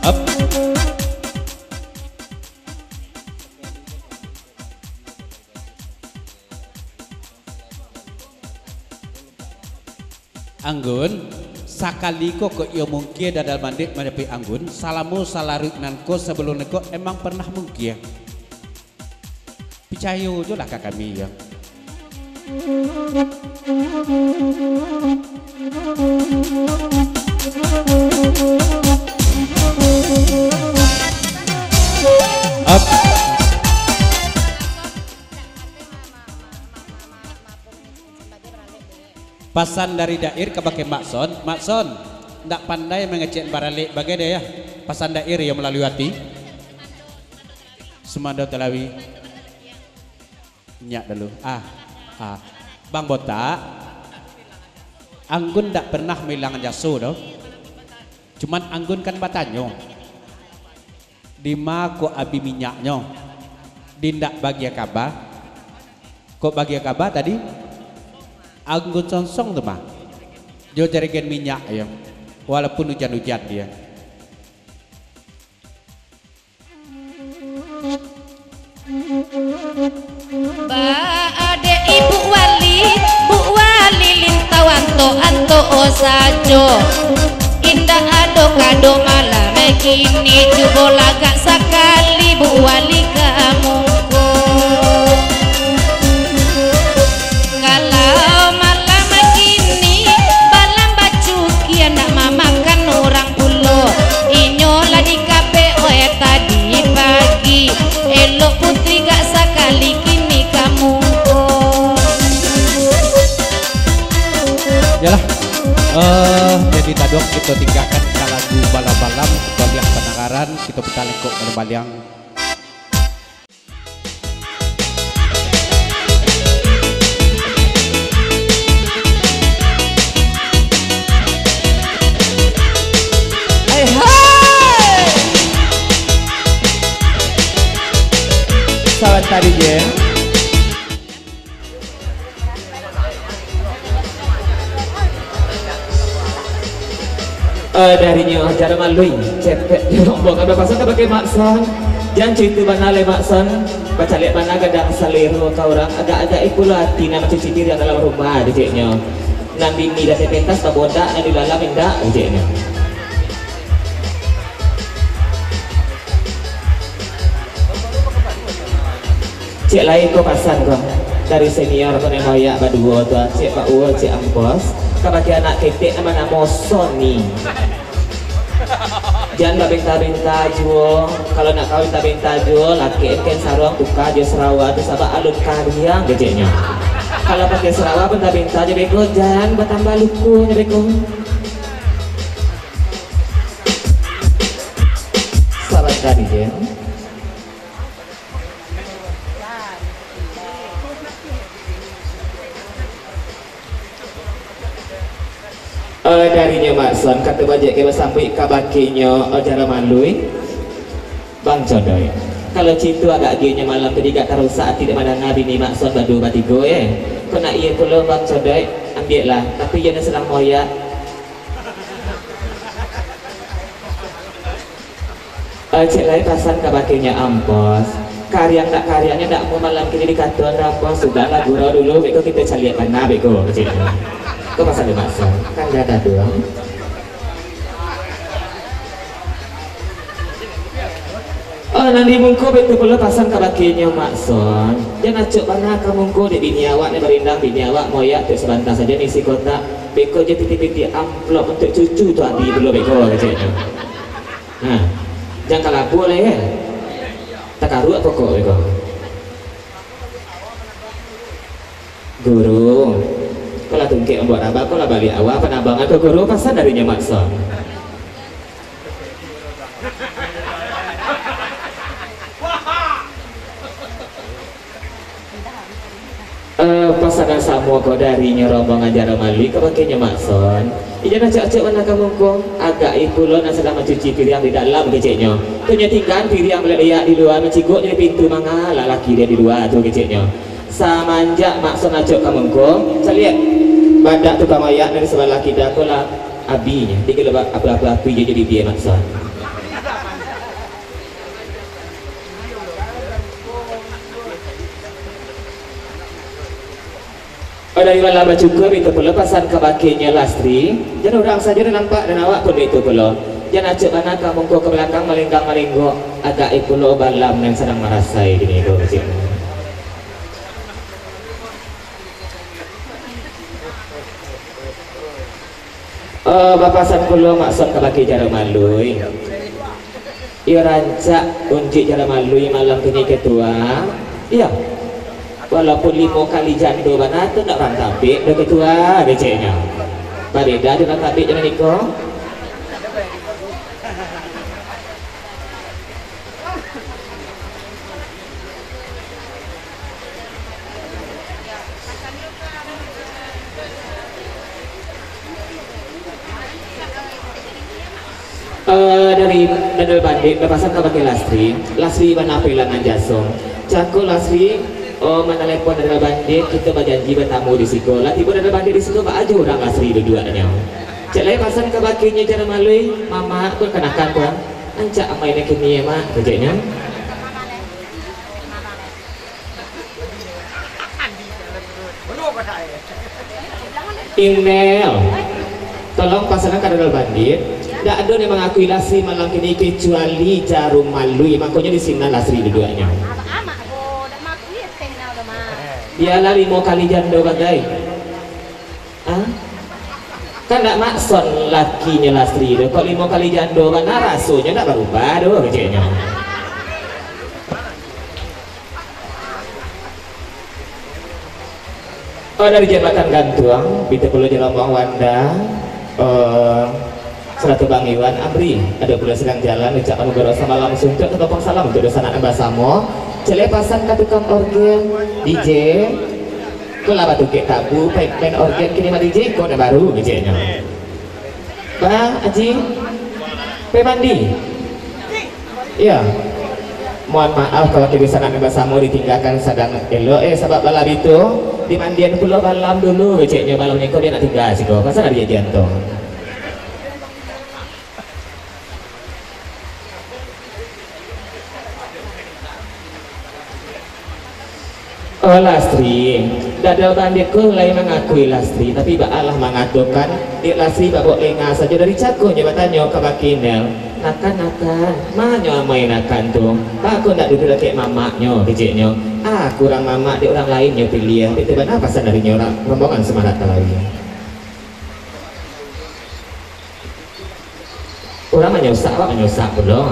Up. Anggun, sakali ko kok iyo mungkin Dadal Bandit manjapuik Anggun, salamo salaruik nan ko sabalum nan ko emang pernah mungkin. Picayo jo lah ka kami, yo. Up. Pasan dari Dair kabake Mak Son. Mak Son, ndak pandai mangecek baralek bagai deh, ya. Pasan Dair yo malalui ati. Sumando Talawi. Nyak dulu. Ah, ah. Bang Botak, Anggun ndak pernah mailangan jaso doh. Cuman Anggun kan batanyo, dima kok abi minyaknyo? Di ndak bagian kaba. Kok bagian kaba tadi? Anggun Songsong tu mah. Jo jarigen minyak yo. Walaupun ujan-ujan dia. Ba adek ibu wali, bu wali lintau antok-antok sajo. Indak ado kado malam kini, cubo lagak sakali bu wali ka muko. Kalau malam kini, balam Yalah, eh, jadi taduang kito tinggakan ka lagu Balam-Balam, kito liak pandangaran, kito putar lengkok baliang-baliang. Hai, hai. Saban tadi je. Eh, darinyo Jaro Malui, cepek di rombongan bapasan ka bakeh Mak Son. Jan cuitu bana lai Mak Son, bacaliak bana gadang salero ka urang, agak-agak ikulah ati nan mancuci piriang dalam rumah, keceknyo. Nan bini dah pentas babodak, nan di dalam indak, keceknyo. Cek lai ko pasan ko dari senior ko nan bayak baduo tu, Cek Pak Uo, Cek Ampos, kabake anak ketek nan banamo Sony. Jan babenta-benta juo, kalau nak kawin babenta juo, lakek kain saruang buka jo sarawa tu sabab alun kariang keceknyo. Kalau pakai sarawa benta-benta jo beko, jan batambah lukunyo beko. Saban tadi je. Eh, darinyo Mak Son, kato bajik ke basambuik kabakenyo, eh, Jaro Malui. Bang Codoi. Kalau citu agak agihnyo malam tadi agak tarusak ati dek mandanga bini Mak Son baduo batigo, eh. Kok nak iyo pulo Bang Codoi, ambiaklah. Tapi iyo nan sadang moyak. Eh, cek lai pasan kabakenyo Ampos. Kariang tak kariangnyo dak mau malam kini dikatoan dah Ampos. Sudahlah gurau dulu, beko kito caliak bana beko, keceknyo. Ko pasan dek Mak Son. Kan dah ado. Oh, nan di muko beko pulo pasan kabakenyo Mak Son. Jan acok bana ka muko dek bini awak ni barindang, bini awak moyak tu sabanta sajo ni isi kotak. Beko jo pitih-pitih amplop untuak cucu tu adi pulo beko, keceknyo. Nah, jan kalabua lai, eh. Takaruak pokok beko. Guru, ko lah tungkek mambuek rabah, ko lah baliak awak panambangan ko, Guru, pasan darinyo Mak Son. Eh, pasan nan samo ko darinyo rombongan Jaro Malui kabakenyo Mak Son. Ijo nan acok-acok bana ka muko, agak iko lo nan sadang mancuci piriang di dalam, keceknyo. Tu nyo tinggaan piriang baliak-baliak di lua, mancigok di pintu, mangalak laki dia di lua tu, keceknyo. Samanjak Mak Son acok ka muko, caliak badak tukang mayak nan di sabalah kida ko lah abinyo, digelebak api-api jo jadi dia Mak Son. Oh, dari malam bacukur itu pulo pasan kabakenyo Lastri, jan urang sajo nan nampak dan awak pun itu pulo. Jan acok bana ka muko ka balakang malenggang-malenggok, agak iko lo balam nan sadang marasai kini ko, keceknyo. Eh, bapasan pulo Mak Son kabake Jaro Malui. Iyo rancak unjuik Jaro Malui malam kini ketua. Iyo. Walaupun limo kali jando bana tu ndak urang tabik doh ketua, keceknyo. Babeda jo urang tabik jo nan iko. Eh, dari Dadal Bandit bapasan kabake Lastri, Lastri bana pailangan jaso. Cako Lastri, oh, manalepon Dadal Bandit, kito bajanji batamu di siko. Lah tibo Dadal Bandit di siko, baa jo urang Lastri duduaknyo. Cek lai pasan kabakenyo Jaro Malui, mamak pun kanakan pulang. Rancak amai nan kini, Mak, keceknyo. Inel, tolong pasanan ka Dadal Bandit. Dak ado nan mangakui Lastri malam kini kecuali Jaro Malui. Makonyo di sinan Lastri duduaknyo. Bialah limo kali jando bagai. Ah? Kan ndak Mak Son lakinyo Lastri tu. Kok limo kali jando bana, rasonyo ndak barubah tu, keceknyo. Dari Jambatan Gantuang, baitu pulo jo rombongan Wanda, eh, sarato Bang Iwan, Amri, ado pulo sadang jalan, ucapkan mugaro samalam suntuak, tatapan salam untuak dunsanak nan basamo. Cek lai pasan ka tukang orgen, D J, ko lah batungkek tabu, pai main orgen kini mah D J, ko nan baru, keceknyo. Ba, Aji, pai mandi. Iyo. Mohon maaf kalau kini sanak nan basamo ditinggakan sadang elok, eh, sabab bala baitu, dimandian pulo balam dulu, keceknyo, balam niko bia nak tingga siko. Pasan ari Aji Anto. Oh, Lasri, Dadal Bandit ko lai mangakui Lasri, tapi baalah mangatokan, dek Lasri babok lenga sajo dari cako nyo batanyo ka Bakinel, "Nakan, Nakan, ma nyo amai Nakan tu? Baa ko ndak duduak dakek mamaknyo?" keceknyo. Ah, kurang mamak dek urang lain nyo piliah, itu bana pasan dari nyo ra-, rombongan Sumarak Talawi. Urang manyosak, awak manyosak pulo.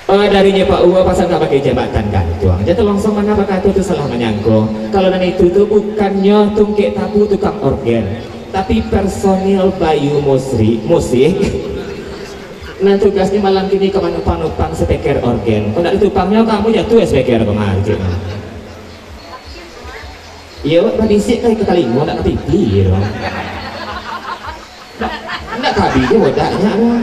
Oh, dari nyo Pak Uwa pasan ka pakai Jambatan Gantuang. Jan talonsong bana bakato tu salah manyangko. Kalau nan itu tu bukannyo tungkek tabu tukang orgen, tapi personil Bayu Musri, musik. Nan tugasnyo malam kini ka manupang-nupang speaker orgen. Kok ndak ditupangnyo, kamu jatuah speaker ko mah, ceknyo. Iyo, babisik ka talingo, ndak ka pipi, iyo. Ndak, ndak ka abih juo bodaknyo, wah.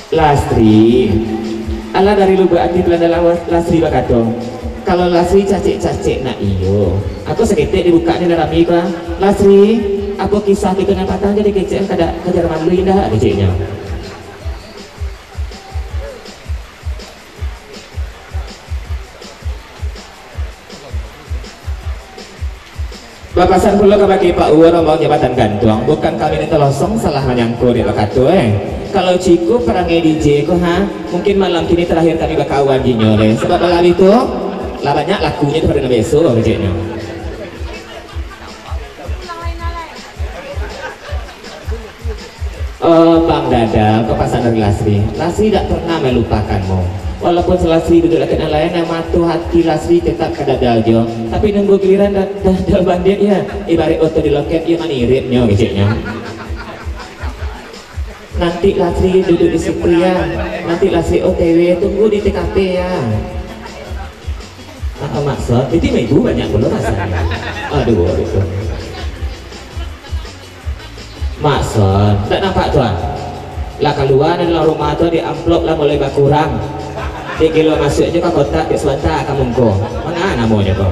Lasri. Alah, dari lubuak ati pulo dalam Lasri bakato, kalau Lasri cacek-cacek nak iyo, ako saketek dibukak ni lah rami ko. Lasri, apo kisah kito nan patang jadi kecek kada, kada malu indak, keceknyo. Bapasan pulo kabake Pak Uwo rombongan Jambatan Gantuang, bukan kami nan talonsong salah manyangko dek bakato, eh. Kalau ciko parangai D J ko, ha, mungkin malam kini terakhir kami bakawan jinyo deh. Sabab malam itu, lah banyak lakunyo daripado nan biaso, keceknyo. Oh, Bang Dadal, ko pasan dari Lasri. Lasri dak pernah melupakanmu. Walaupun Lasri duduak dakek nan lain, nan mato hati Lasri tetap ka Dadal jo. Tapi nunggu giliran Da-, Dadal Bandit, ya. Ibarat oto di loket, iyo maniripnyo, keceknyo. Nanti Lasri duduk di situ, ya. Nanti Lasri O T W, tunggu di T K P, ya. Ah, maksud, itu ibu banyak pulo rasanya. Aduh, aduh. Maksud, tak nampak tu, ah? Lah kalua dari dalam rumah tu, di amplop lah mulai bakurang. Di kilo masuk je ka kotak, di sebentar ka mungko. Mana namonyo tu?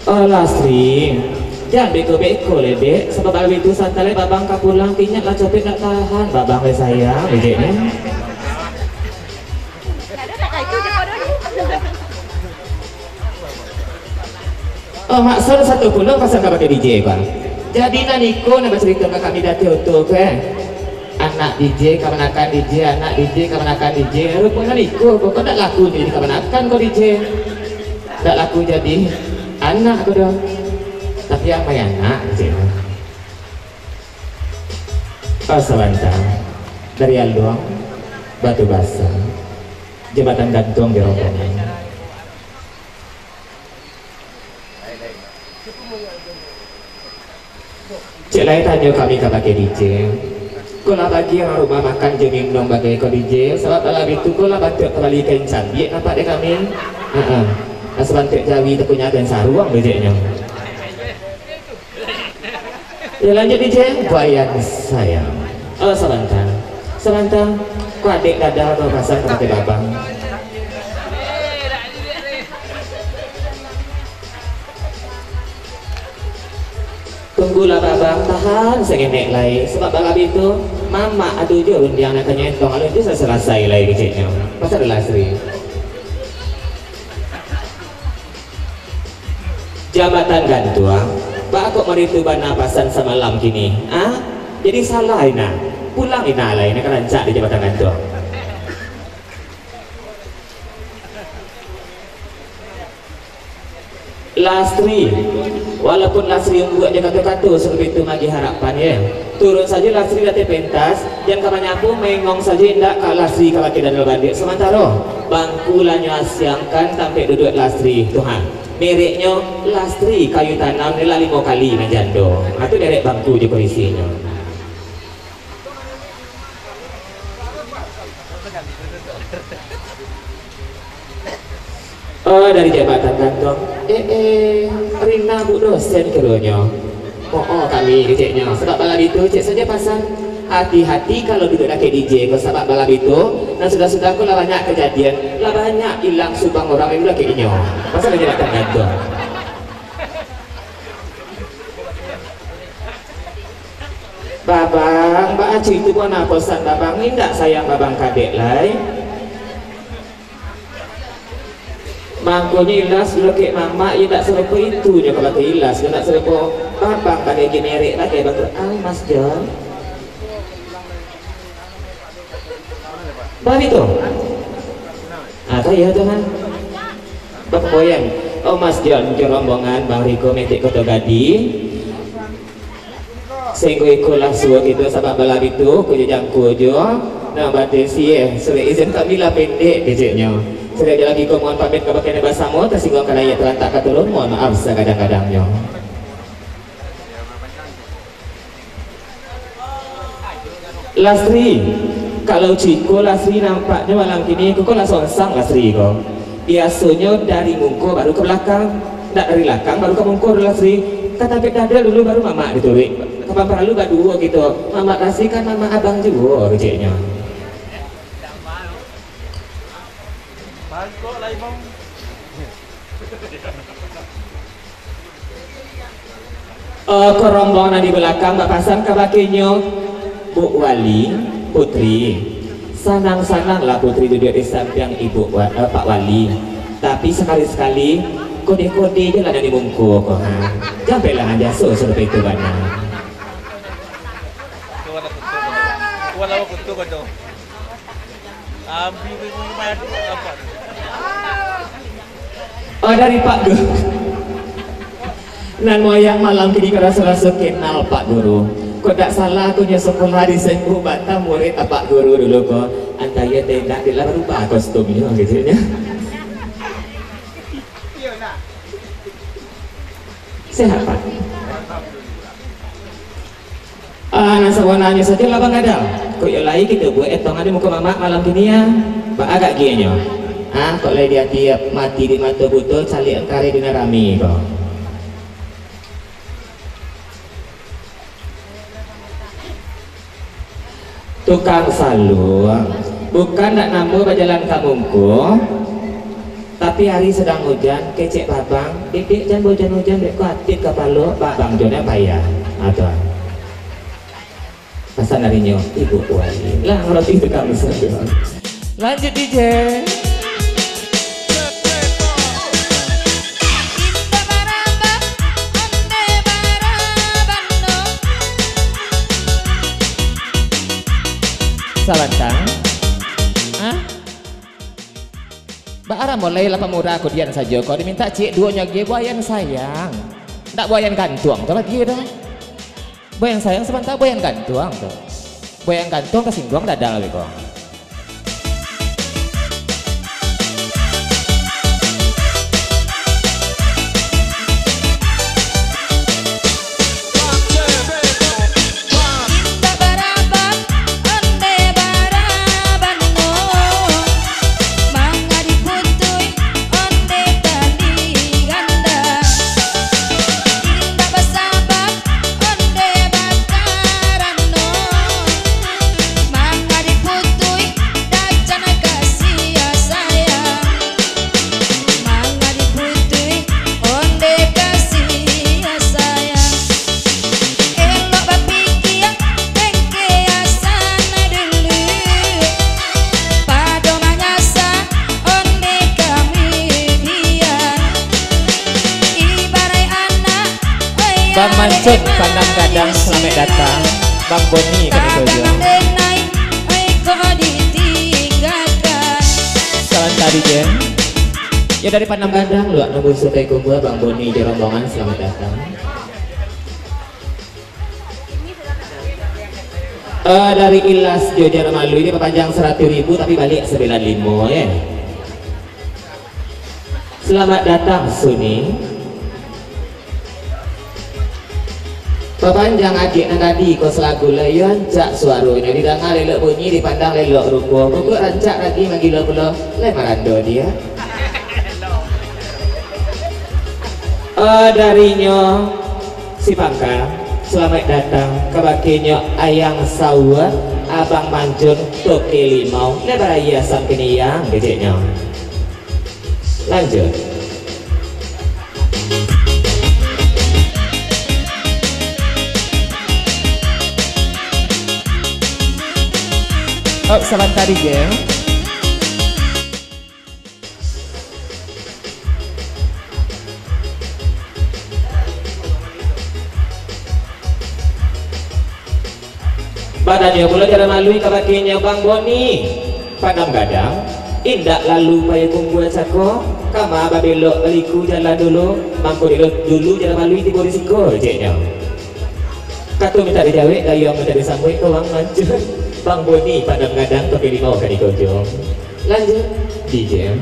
Oh, Lasri, jan beko-beko le, Dek, sabab alun itu santai lai Babang ka pulang, inyak lah copek dak tahan, Babang lai sayang, ejeknyo. Oh, maksud satu pulo pasan ka pakai D J, Bang. Jadi, nan iko nan bacarito ka kami dati oto ko, eh. Anak D J kamanakan D J, anak D J kamanakan D J. Ruponyo nan iko, kok ndak laku jadi kamanakan ko D J. Ndak laku jadi anak ko doh. Tapi amai anak, D J. Oh, sabanta. Dari Aluang, Batu Basa, Jambatan Gantuang di rombongan. Cek lai tanyo kami ka pakai D J. Ko lah bagi urang rumah makan jo minum bagai ko D J, sabab malam itu ko lah bantuak tabali kain cambiak nampak dek kami. Heeh. Lah sabantuak jawi takunyah kain saruang beceknyo. Yo, lanjut, D J. Bayan sayang. Oh, sabanta. Sabanta. Ko adek Dadal ko pasan ka pakai Babang. Tunggulah, Babang, tahan saketek lai. Sabab malam itu, mamak ado juo rundiang nan ka nyetong, alun bisa salasai lai keceknyo. Pasan Lasri. Jambatan Gantuang, baa kok maritu bana pasan samalam kini, ah? Jadi salah, Ina? Pulang indak lai, nak rancak di Jabatan Gantuang. Lastri, walaupun Lastri umbuak jo kato-kato sarupo itu maagiah harapan, yo. Turun sajo Lastri dari pentas, jan ka manyapu, maengong sajo indak ka Lastri ka bakeh Daniel Bandiak. Samantaro, bangku lah nyo asiangkan tampek duduak Lastri tu, ha. Mereknyo Lastri Kayu Tanam, ni lah limo kali nan jando. Ha, tu derek bangku jo kurisinyo. Oh, dari Jabatan Gantuang. Eh, eh, Rina Bu Dosen kironyo. Oh, oh, kami keceknyo. Sabab balabi tu, cek sajo pasan. Hati-hati kalau duduak dakek D J ko, sabab balabi tu, nan sudah-sudah ko lah banyak kejadian, lah banyak ilang subang urang yang dakek inyo. Pasal dari Jabatan Gantuang. Babang, baa acuah itu buah naposan Babang, indak sayang Babang ka dek lai. Mangkonyo ilas dulu kek mamak, indak sarupo itu nyo kalau kek ilas, indak sarupo Babang bagai generik bagai batu. Ai, Mas Jon. Baitu. Ah, tu iyo tu, ha. Bapamboyan. Oh, Mas Jon, jo rombongan Bang Riko Metik Koto Gadih. Sainggo iko lah suo kito sabab balabi tu, ko jo jangko jo. Nah, batesi, eh, surek izin kami lah pendek keceknyo. Surek jo lagi ko mohon pamit ka bakeh basamo, tasingguang ka naiak talantak ka turun, mohon maaf sagadang-gadangnyo. Lastri, kalau ciko Lastri nampaknyo malam kini, ko, ko lah songsang Lastri ko. Biasonyo dari mungko baru ka balakang, ndak dari balakang baru ka mungko Lastri. Ka tampek dada dulu baru mamak dituruik. Kapan paralu baduo kito, mamak Lastri kan mamak abang juo keceknyo. Eh, ko rombongan nan di balakang bapasan ka bakehnyo, Bu Wali, Putri. Sanang-sananglah Putri duduak di sampiang Ibu Wa-, eh, Pak Wali. Tapi sakali-sakali, kode-kode je lah nan di mungko ko, ha. Jan pek lah nan jaso sarupo itu bana. Walau kutu ko tu. Ambi ko madu apa? Oh, dari Pak Guru. Nan moyang malam kini ko raso-raso kenal Pak Guru. Kok dak salah ko nyo sakolah di Saimbu Batam, murid Pak Guru dulu ko. Antah iyo teh indak, dek lah barubah kostumnyo, gitu nyo. Sehat, Pak? Ah, nan sabananyo sajo lah bagadang. Kok iyo lai kito buek etongan di muko mamak malam kini, ah? Baagak ginyo. Ah, kok lai di ati mati di mato buto, caliak angkareh di nan rami ko. Tukang saluang, bukan ndak namuah bajalan ka mungko, tapi ari sadang ujan, kecek babang, "Dek, dek, jan baujan-ujan, dek, ko atik kapalo, babang jo nan payah." Ah, tu ah. Pasan arinyo, Ibu Wali. Lah, roti tukang saluang. Lanjut, D J. Salantang. Ah? Baa mah lai lah pamurah ko dian sajo. Kok dimintak ciek duonyo agiah, buayan sayang. Ndak buayan gantuang tu lagi doh. Buayan sayang sabanta buayan gantuang tu. Buayan gantuang tasingguang dada lagi ko. Bang Mancun, Pandang Gadang, salamaik datang. Bang Boni, kami sajo. Tadi, Jen. Yo, dari Padang Gadang, Luak Nabun Sutai Kumbua, Bang Boni jo rombongan, selamat datang. Eh, dari Ilas jo Jaro Malui, ni papanjang saratuih ribu, tapi baliak sambilan limo, yo. Selamat datang, Suni. Papanjang adiak nan tadi ko salagu, lai rancak suaronyo, didanga elok bunyi, dipandang elok rupo, pokok rancak lagi manggilo pulo, lai marando dia. Eh, darinyo si Pangka, salamaik datang kabakenyo Ayang Sawa, Abang Mancun, Toke Limau, lai baraiasan kini yang keceknyo. Lanjut. Oh, sabanta, Jen. Batanyo pulo Jaro Malui kabakenyo Bang Boni, Padang Gadang, indak lalu payo kumbua cako, kama babelok baliku jalan dulu, mangko dulu, dulu Jaro Malui tibo di siko, keceknyo. Kato mintak dijawek, gayuang mintak disambuik, ko Bang Mancun, Bang Boni, Padang Gadang, Toke Limau ka dikunjung. Lanjut, D J.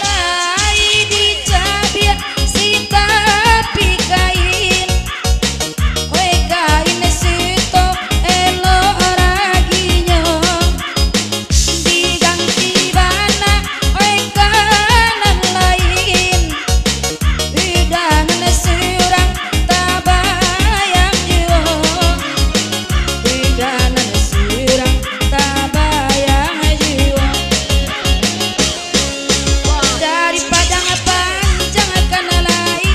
Lai dicabiak si tapi kain, oi kain sito elok raginyo, diganti bana oi ka nan lain. Idanan surang tabayang juo, idanan surang tabayang juo. Dari Padang Panjang kan lai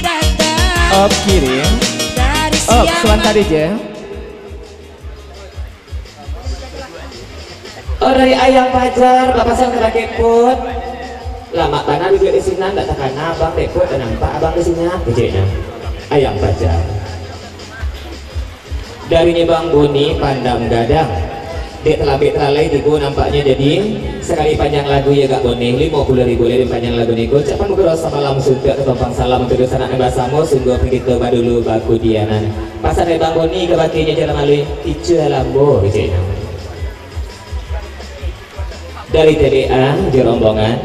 datang. Up kirim. Dari Up, Siaman. Suan tadi je. Oh, dari Ayang Pajar, bapasan ka Bakeh Put. Lamak bana duduak di sinan, ndak takana abang Bakeh Put, ndak nampak abang di sinan, keceknyo. Ayang Pajar. Darinyo Bang Boni Padang Gadang. Dek talambek talalai tibo nampaknyo, jadi sakali panjang lagu iyo agak boneh, limo puluah ribu lai panjang lagu niko. Ucapan mukaro samalam suntuak, tatompang salam untuak dunsanak nan basamo, sungguah pun kito badulu bakudianan. Pasan dari Bang Boni ka Bakeh Nyo Jalan Malui, kicua lambo, keceknyo. Dari T B A jo rombongan,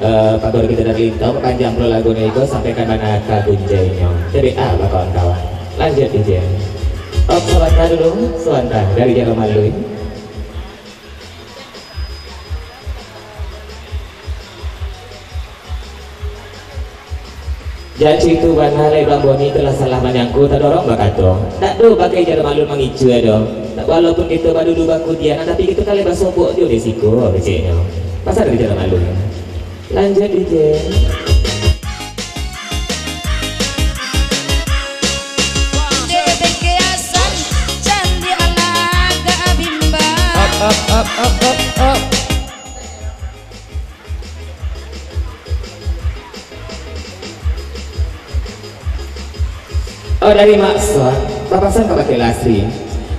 eh, Pak Guru kito dari Lintau, panjang pulo lagu niko, sampaikan bana ka gunjainyo. T B A bakawan-kawan. Lanjut, D J. Oh, sabanta dulu, sabanta. Dari Jalan Malui. Jan caitu bana lai, Bang Boni tu lah salah manyangko, tadorong bakato. Ndak do bagai Jalan Malui mangicua do. Walaupun kito badulu bakudianan, tapi kito kan lai basobok juo di siko, keceknyo. Pasan dari Jalan Malui. Lanjut, D J. Dek bengke asan, candi alagak bimbang. Up, up, up, up, up, up. Oh, dari Mak Son, bapasan kabake Lasri.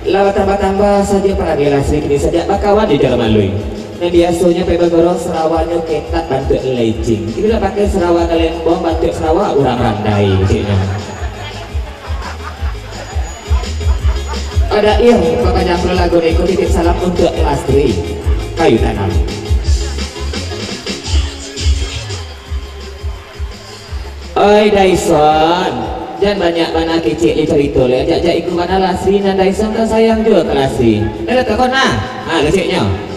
Lah batambah-tambah sajo paragi Lasri kini sajak bakawan jo Jalan Malui. Nan biasonyo pai bagorong sarawanyo ketat bantuak lejing. Kini lah pakai sarawa galembong bantuak sarawa urang randai, keceknyo. Ada ir, papanjang pulo lagu niko, titip salam untuak Lasri. Kayu tanam. Oi, Daison, jan banyak bana kecek jo carito lai. Ajak-ajak iko bana Lasri, nan Daison kan sayang juo ka Lasri. Dah datang kau nah? Ha, keceknyo.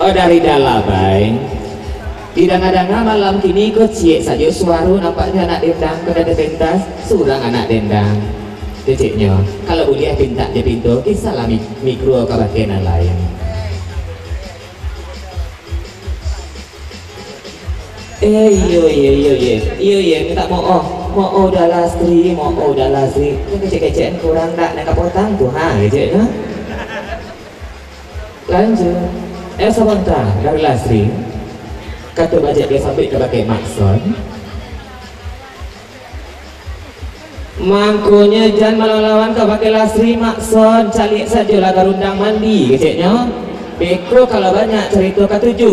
Oh, dari Dalabai. Didanga-danga malam kini ko ciek sajo suaro, nampaknyo anak dendang ka Datu Pentas, surang anak dendang. Keceknyo, kalau buliah pintak jo pinto, kisahlah mik-, mikro kabake nan lain. Eh, iyo, iyo, iyo, iyo. Iyo, iyo, mintak maoh. Maoh dah Lasri, maoh dah Lasri. Nan kecek-kecek kurang dak, nan kapotang tu, ha, kecek tu. Lanjut. Eh, sabanta, dari Lasri. Kato bajak dia sampai kabake Mak Son. Mangkonyo jan malawan-lawan ka bakeh Lasri, Mak Son, caliak sajolah garundang mandi, keceknyo. Beko kalau banyak carito katuju.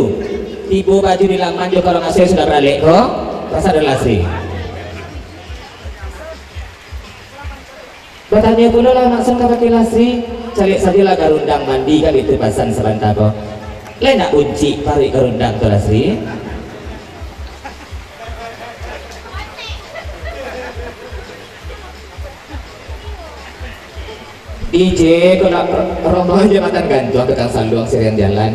Tibo baju di laman jo kalau ngasuah sudah baralek ko, pasan dari Lasri. Batanyo pulolah Mak Son ka bakeh Lasri, caliak sajolah garundang mandi, kan itu pasan sabanta ko. Lai nak buncik paruik garundang tu, Lasri? D J, kok nak rombongan jambatan gantuang tukang saluang sirian jalan.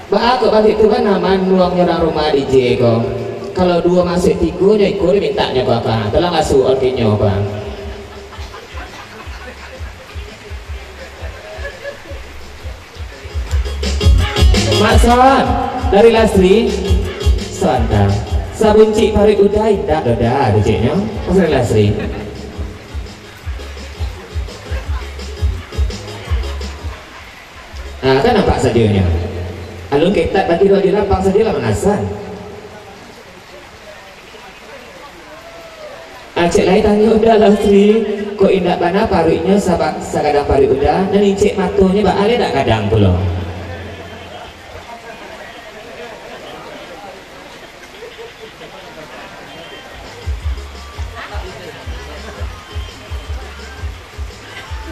Baa kok baliak tu bana manuangnyo urang rumah D J ko. Kalau duo masuak tigo nyo iko dimintaknyo ko apa? Tolong asuah orginyo apa? Mak Son, dari Lasri. Son, ta. Sabuncik paruik Uda indak doh, Da, keceknyo. Pasan dari Lasri. Nah, kan nampak sadonyo. Alun ketek bati roh di lapang sajolah mangasan. Acek lai tanyo Uda Lasri, kok indak bana paruiknyo saba-, sagadang paruik Uda, nan incek matonyo baa lai indak gadang pulo.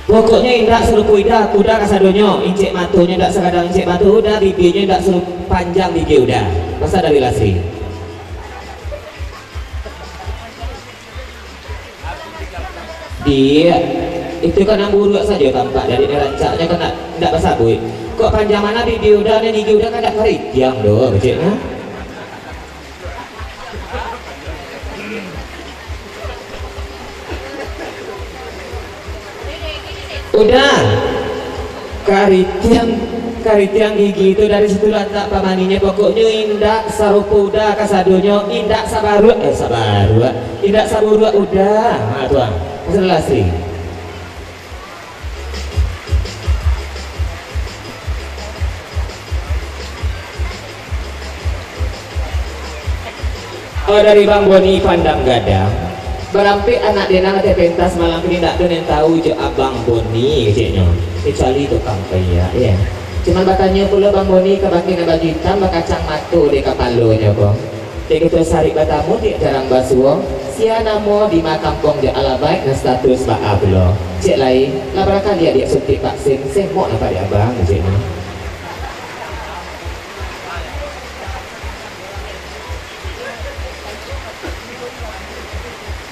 Pokoknyo indak sarupo Uda, Uda kasadonyo, incek matonyo indak sagadang incek mato Uda, bibianyo indak sarupo panjang bibia Uda. Pasan dari Lasri. Diak, itu kan nan buruak sajo tampak, jadi nan rancaknyo kan ndak, ndak basabuik. Kok panjang bana bibia Uda, nan gigi Uda kan ndak karitiang doh, keceknyo. Uda, karitiang, karitiang gigi tu dari situ latak pamaninyo, pokoknyo indak sarupo Uda kasadonyo, indak sabaruak, eh, sabaruak, indak saburuak Uda. Ha, tu ah. Pasan Lasri. Oh, dari Bang Boni Pandang Gadang. Barampek anak denang ateh pentas malam kini, ndak ado nan tahu jo Abang Boni, keceknyo. Kecuali tukang paiak, ya. Cuman batanyo pulo Bang Boni ka bakeh nan baju itam bakacang mato di kapalonyo ko. Dek kito sarik batamu, dek jarang basuo, sia namo di ma kampuang jo alamat, nan status baa pulo. Cek lai, lah bara kali adiak suntik vaksin, semok nampak di abang, keceknyo.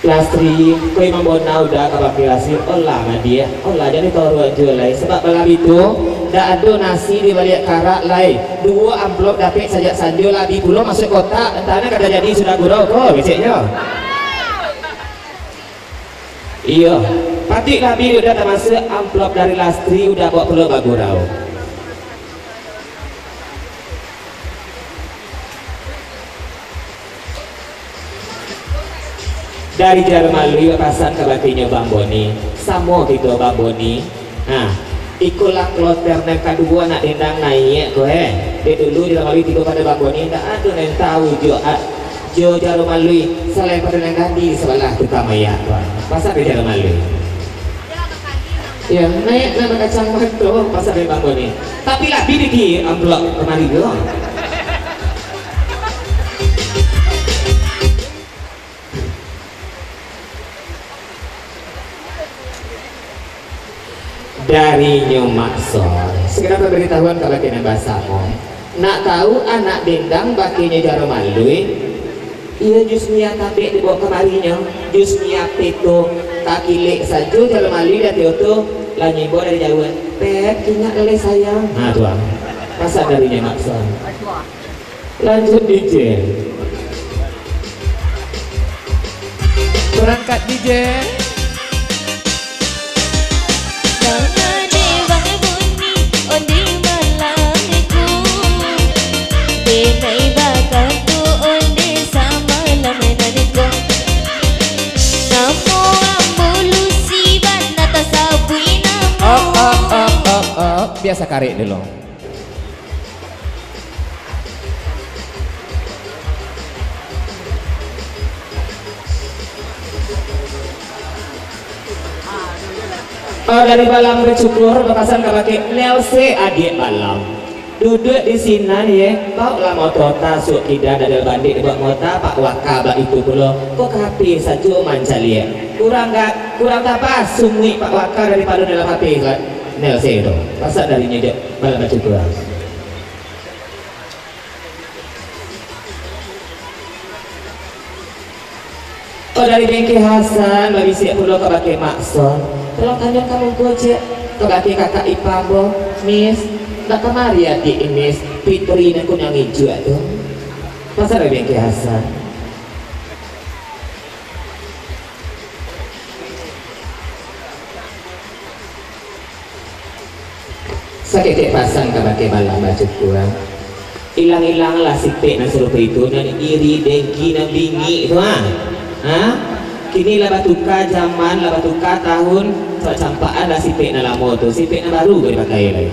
Lasri, koi mambona Uda ka bakeh Lasri, olah madiak, olah jan ditaruah juo lai, sabab balabi tu, ndak ado nasi di baliak karak lai, duo amplop dapek sajak sanjo, labi pulo masuak kotak, antah nan ka tajadi sudah gurau ko, keceknyo. Iyo, patuik labi Uda tamasuak amplop dari Lasri, Uda baok pulo bagurau. Dari Jarum Alui bapasan ka batinyo Bang Boni, samo kito Bang Boni. Nah, iko lah kloter nan kaduo nak dendang naiak ko, eh. Dek dulu Jarum Alui tibo pado Bang Boni, ndak ado nan tahu jo, a-, jo Jarum Alui, salain pado nan gadih di sabalah tukang maiak tu. Pasan dari Jarum Alui. Yo, naiak nan bakacang mato, pasan dari Bang Boni. Tapi lah bibik amplop kamari tu. Darinyo Mak Son. Sakadar pambaritahuan ka bakeh nan basamo. Nak tahu anak dendang bakehnyo Jarum Alui? Iyo, Jusnia tabek dibaok kamarinyo. Jusnia peto, takilek sajo Jarum Alui di ateh oto, lah ngimbau dari jauah. Pep, ingat lai sayang. Nah, tu ah. Pasan darinyo Mak Son. Lanjut, D J. Berangkat, D J. Jangan deh Bang Boni, onde malam ko. Denai bakanto onde samalam nan ko. Namo ambo Lucy bana tasabuik namo. Op, op, op, op, op. Biasa karek dulu. Oh, dari Balam Bacukur, bapasan kabake Nelse adiak Balam. Duduak di sinan, ye, baoklah moto tasuak kida, dadal bandik dibaok mota, Pak Waka bak itu pulo. Ko ka H P sajo mancaliak. Kurang ga-, kurang tabah sunguik Pak Waka daripado dalam H P, Nelse tu. Pasan dari nyo dek Balam Bacukur. Oh, dari Bengke Hasan, babisiak pulo kabake Mak Son. Tolong tanyo ka muko ciek, kabake kakak ipa ambo, Mis. Ndak kamari adiak, Mis, Fitri nan kunyang ijuak tu. Pasan dari Bengke Hasan. Saketek pasan kabake Balam Bacukur. Ilang-ilanglah sipek nan sarupo itu, nan iri, dengki, nan bingik tu, ha? Ha? Kini lah batuka jaman, lah batuka tahun, campaan lah sipek nan lamo tu, sipek nan baru ka dipakai lai.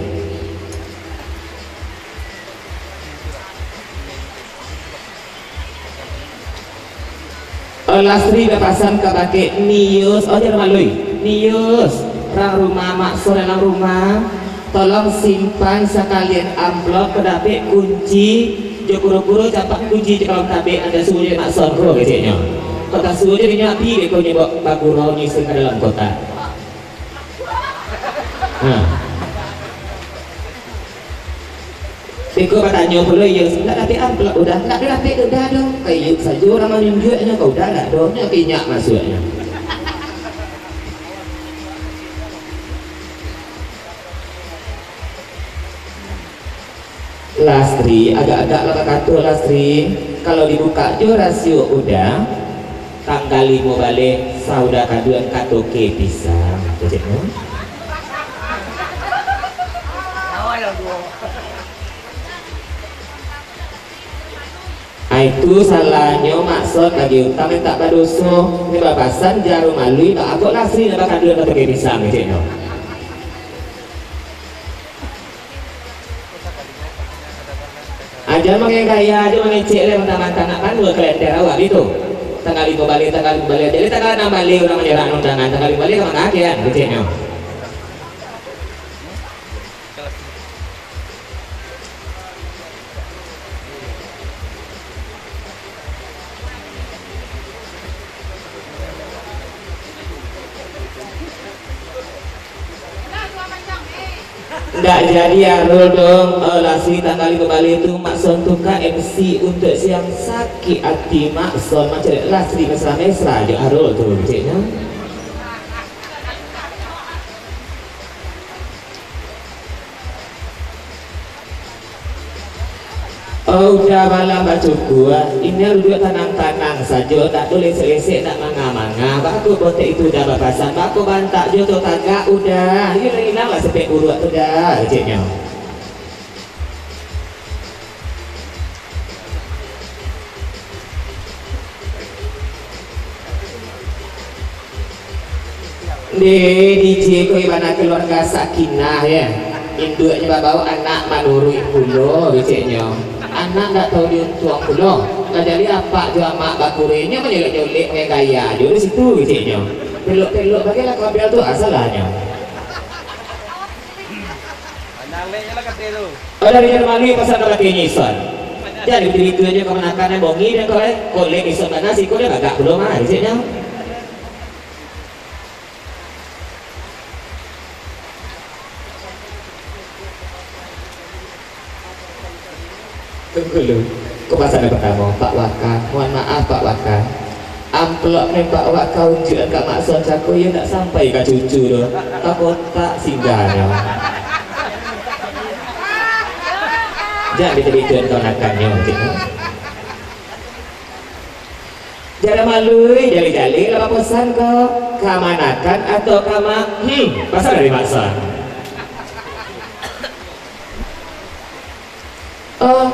Oh, Lasri bapasan kabake Nius, oh, jan malui. Nius, rang rumah, Mak Son dalam rumah, tolong simpan sakalian amplop, kadapek kunci, jo kuro-kuro campak kunci jo kalong tabek, nan tasuo jo Mak Son ko keceknyo. Kok tasuo jo dinyo api dek ko nyo ba-, bagurau nyo isi ka dalam kotak. Ha. Iko batanyo pulo, iyo, ndak dapek amplop Uda, ndak dapek Uda doh. Kayo sajo urang manunjuaknyo ka Uda, ndak doh, nyo ka inyo masuaknyo. Lasri, agak-agak lah bakato Lasri, kalau dibukak jo rasio Uda, tanggal limo baleh sauda kaduan katoke pisang, keceknyo. Ai tu salahnyo, Mak Son bagi utang mintak badoso, nyo bapasan jarum alui, baa kok Lasri nan bakaduan katoke pisang, keceknyo. Aja mangecek gaya, aja mangecek lai, mantang-mantang nak panua kalender awak gitu. Tanggal limo baleh, tanggal limo baleh. Jadi tanggal anam baleh urang manyarahkan undangan, tanggal limo baleh ka mangakeh kan, keceknyo. Ndak jadi Arul dong, eh, Lasri tanggal limo baleh tu, Mak Son tu ka M C untuak siang, sakik ati Mak Son, macam Lasri mesra-mesra jo Arul tu, keceknyo. Oh, Uda Balam Bacukur, inyo duduak tanang-tanang sajo, ndak tu lesek-lesek, ndak manga-manga. Baa kok botek itu Uda bapasan, baa kok bantak jo tu tagak Uda. Iyo, ilang-ilanglah sipek buruak tu Da, keceknyo. Ndeh, D J ko ibarat keluarga Sakinah, ya. Induaknyo babaok anak manuruik pulo, keceknyo. Anak ndak tahu diuntuang pulo. Lah jadi apak jo amak bakureh, nyo manyolek-nyolek, main gaya jo di situ, keceknyo. Pelok-pelok bagilah kabel tu, ah, salahnyo. Oh, dari Jan Malui pasan ka bakeh Nison. Jadi, begitu-begitu aja kamanakan yang bongi dan kau, eh, kolek Nison bana, siko dia gagak pulo mah, keceknyo. Tunggu lu. Ko pasan nan partamo, Pak Waka. Mohon maaf, Pak Waka. Amplop nan Pak Waka unjuakan ka Mak Son cako, iyo ndak sampai ka cucu tu. Ka kotak singgahnyo. Jan dicari tuan kamanakan nyo, cik. Jan Malui, jali-jali lah bapasan ko, kamanakan atau kama-, hmm, pasan dari Mak Son. Oh,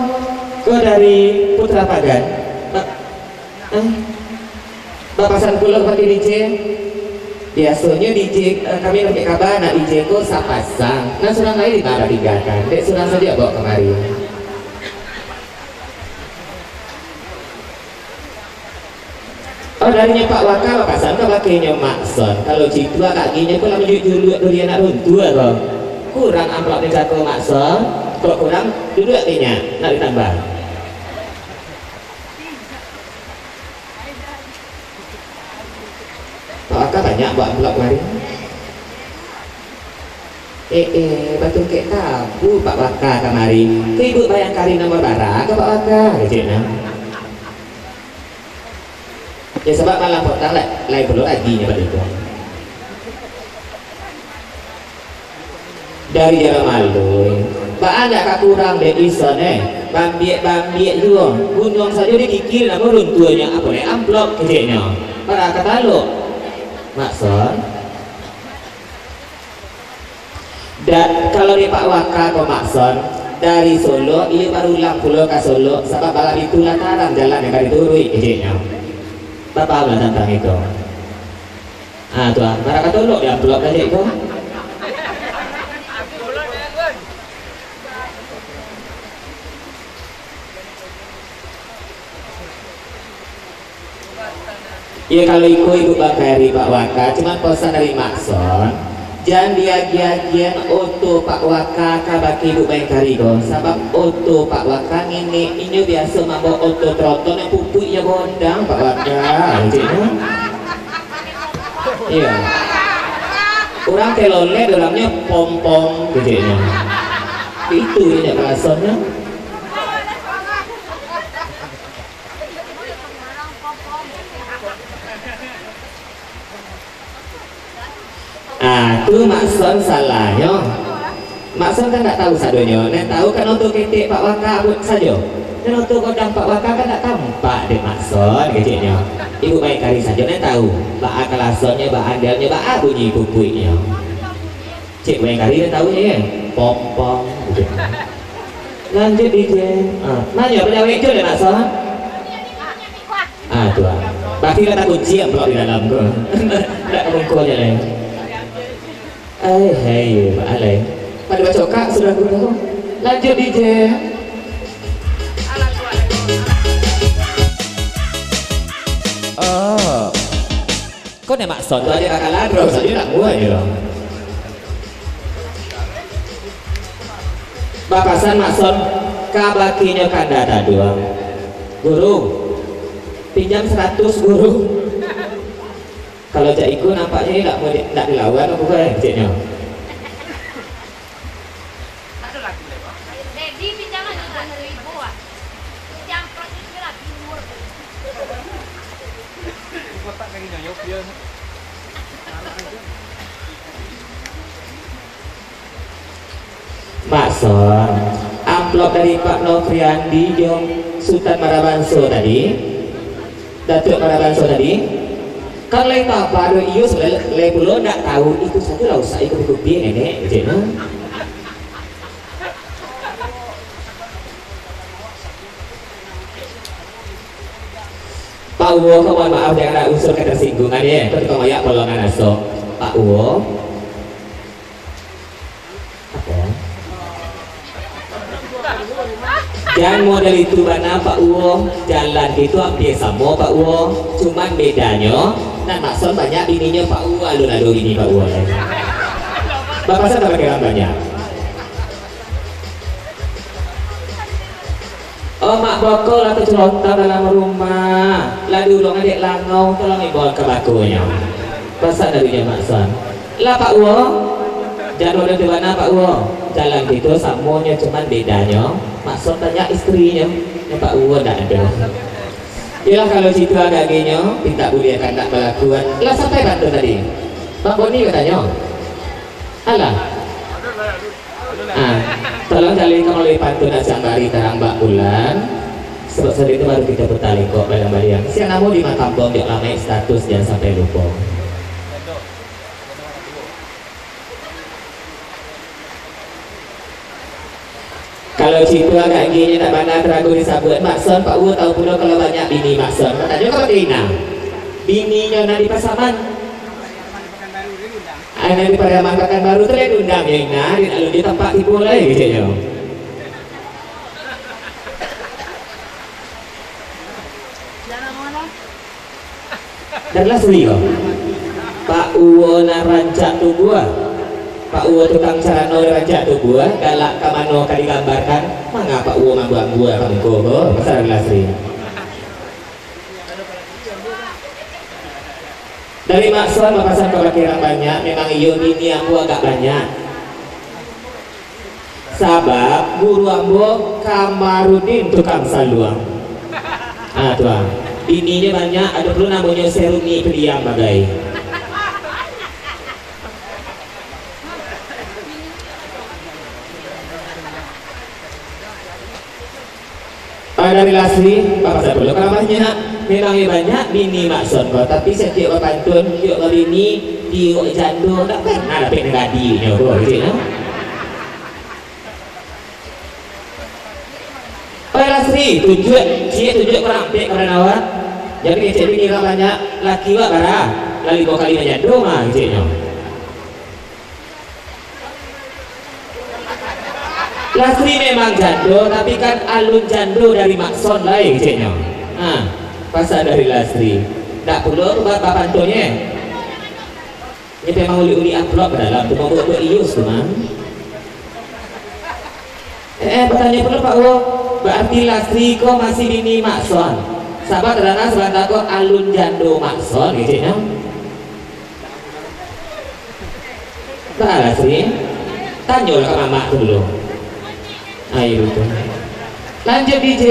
ko dari Putra Pagan. Ba-, eh, bapasan pulo pakai D J. Biasonyo D J, eh, kami pakai kaba, nak D J ko sapasang. Nan surang lain di ma batinggakan. Dek surang sajo baok kamari. Oh, Arinyo Pak Waka bapasan ka bakinyo, "Mak Son, kalau citu agak ginyo ko lah manjuluak-juluak durian nak runtuah ko. Kurang amplop di cako, Mak Son. Kok kurang, duduak dinyo, nak ditambah." Pak Waka banyak buek amplop kamari. Eh, eh, batungkek tabu Pak Waka kamari. Ko ibu bayangkari nomor bara ko Pak Waka, keceknyo. Ya, sabab malam potang lai, lai pulo aginyo bak itu. Dari Jalan Malui, baa ndak ka kurang dek ison, eh? Bambiak-bambiak juo, gunuang sajo dikikil, namun runtuahnyo apo lai amplop keceknyo. Bara ka talok. Mak Son. Da-, kalau di Pak Waka ko Mak Son, dari Solok, iyo barulang pulo ka Solok, sabab bala itu lah tarang jalan nan ka dituruik, keceknyo. Bapahamlah tantang itu. Ah, tu ah, bara ka talok di amplop tadi tu. Iyo, kalau iko ibu bangkari Pak Waka, cuman pasan dari Mak Son, jan diagiah-agiahan oto Pak Waka ka baki ibu bangkari ko, sabab oto Pak Waka ngini, inyo biaso mambaok oto troton nan pupuik jo gondang Pak Waka, keceknyo. Iyo. Urang telolet, urangnyo pompong, keceknyo. Itu inyo kalasonnyo. Ah, tu Mak Son salahnyo. Mak Son kan ndak tahu sadonyo. Nan tahu kan oto ketek Pak Waka sajo. Nan oto godang Pak Waka kan ndak tampak dek Mak Son, keceknyo. Ibu bangkari sajo nan tahu. Baa kalasonnyo, baa andelnyo, baa bunyi pupuiknyo. Cek bangkari nan tahu nyo, kan? Pompong, gitu. Lanjut, D J. Ah, nanyo, apo jawek tu dek Mak Son? Ah, tu ah. Pasti lah takunci amplop di dalam tu. Ndak kabungkuh je lai. Ai, hai, alai. Pada bacokak sudah guru. Lanjut, D J. Ah. Kau ni Mak Son tu aja kakak ladro saja nak buat je lah. Bapasan Mak Son ka bakinyo kanda taduang. Guru, pinjam seratus, Guru. Kalau cak iko nampaknyo indak mau di-, indak dilawan aku kan, ceknyo. Dedi, pinjam aja dua ribu ah. Pinjam persis ni lah, bingung. Mak Son, amplop dari Pak Nofriandi jo Sutan Marabanso tadi, Datuak Marabanso tadi, kan lai tabado iyo, lai pulo ndak tahu, itu sajo lah usah ikuti-ikuti nenek, ceknyo. Pak Uwo, ko mohon maaf, jangan ada unsur ketersinggungan, ya. Ko tukang oyak polongan aso. Pak Uwo. Apo? Jan model itu bana, Pak Uwo. Jalan itu hampir samo, Pak Uwo. Cuman bedanyo, nan Mak Son banyak bininyo, Pak Uwo. Alun ado bini Pak Uwo lai. Bapasan ka bakiran banyak. Oh, Mak Boko lah tacelotang dalam rumah. Lah diulung dek langau, tolong imbau ka bakonyo. Pasan dari nyo Mak Son. Lah, Pak Uwo. Jan model tu bana, Pak Uwo. Jalan kito samonyo, cuman bedanyo Mak Son banyak istrinyo, nan Pak Uwo ndak ado. Iyolah, kalau situ agak-aginyo, pintak buliah kandak balakuan. Lah sampai pantun tadi. Bang Boni batanyo. Alah. Ah, tolong caliakan melalui pantun nak siang bari tarang bak bulan. Sabab sudah itu baru kito putar lengkok baliang-baliang. Siang namo di Makambong, jok lamaik status, jan sampai lupo. Kalau situ agak gini nak bana tarago disabuik, Mak Son, Pak Uwo tahu pulo kalau banyak bini Mak Son. Batanyo ka Ina. Bininyo nan di Pasaman. Ai, nan di Pariaman Pakanbaru tu lai diundang, yo Ina, di nak lucu tampak tibo lai, keceknyo. Jangan marah. Dari Lasri ko. Pak Uwo nan rancak tubuah. Pak Uwo tukang carano nan rancak tubuah, galak ka mano ka digambarkan, manga Pak Uwo mambuang-buang ka muko ko, pasal dari Lasri. Dari Mak Son bapasan ka urang banyak, memang iyo bini ambo agak banyak. Sabab guru ambo Kamarudin tukang saluang. Ah, tu ah. Bininyo banyak, ado pulo namonyo Seruni Pediang bagai. Ah, dari Lasri, bapasan pulo ka banyak. Memang iyo banyak bini Mak Son ko, tapi satiok bapantun, tiok babini, tiok jando, ndak pernah dapek nan gadinyo ko, gitu nyo. Oi Lasri, tunjuak, ciek tunjuak ka urang ampek ka urang awak. Jan kecek bini urang banyak, laki awak bara, lah limo kali manjando mah, keceknyo. Lasri memang jando, tapi kan alun jando dari Mak Son lai, keceknyo. Ha, pasan dari Lasri. Ndak pulo ba-, bapantunnyo. Nyo pai mangulik-ulik amplop ka dalam tu, mambuek-buek ius tu mah. Eh, eh, batanyo pulo Pak Uwo, bararti Lasri ko masih bini Mak Son. Sabab tadanga sabanta ko alun jando Mak Son, keceknyo. Baa Lasri? Tanyolah ka mamak tu dulu. Ayo tu. Lanjuik D J.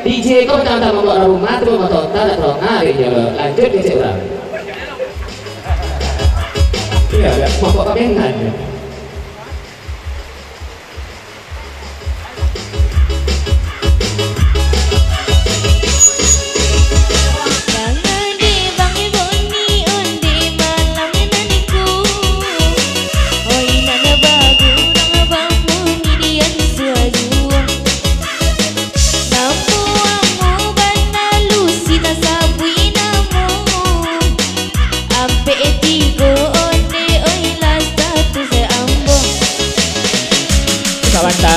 D J ko patang-patang mambao urang rumah tu, motor tak, tak terongah dek inyo lo. Lanjuik kecek urang. Iyo, agak mambao pamenan. Ampek tigo onde, oi, lah status ambo. Sabanta,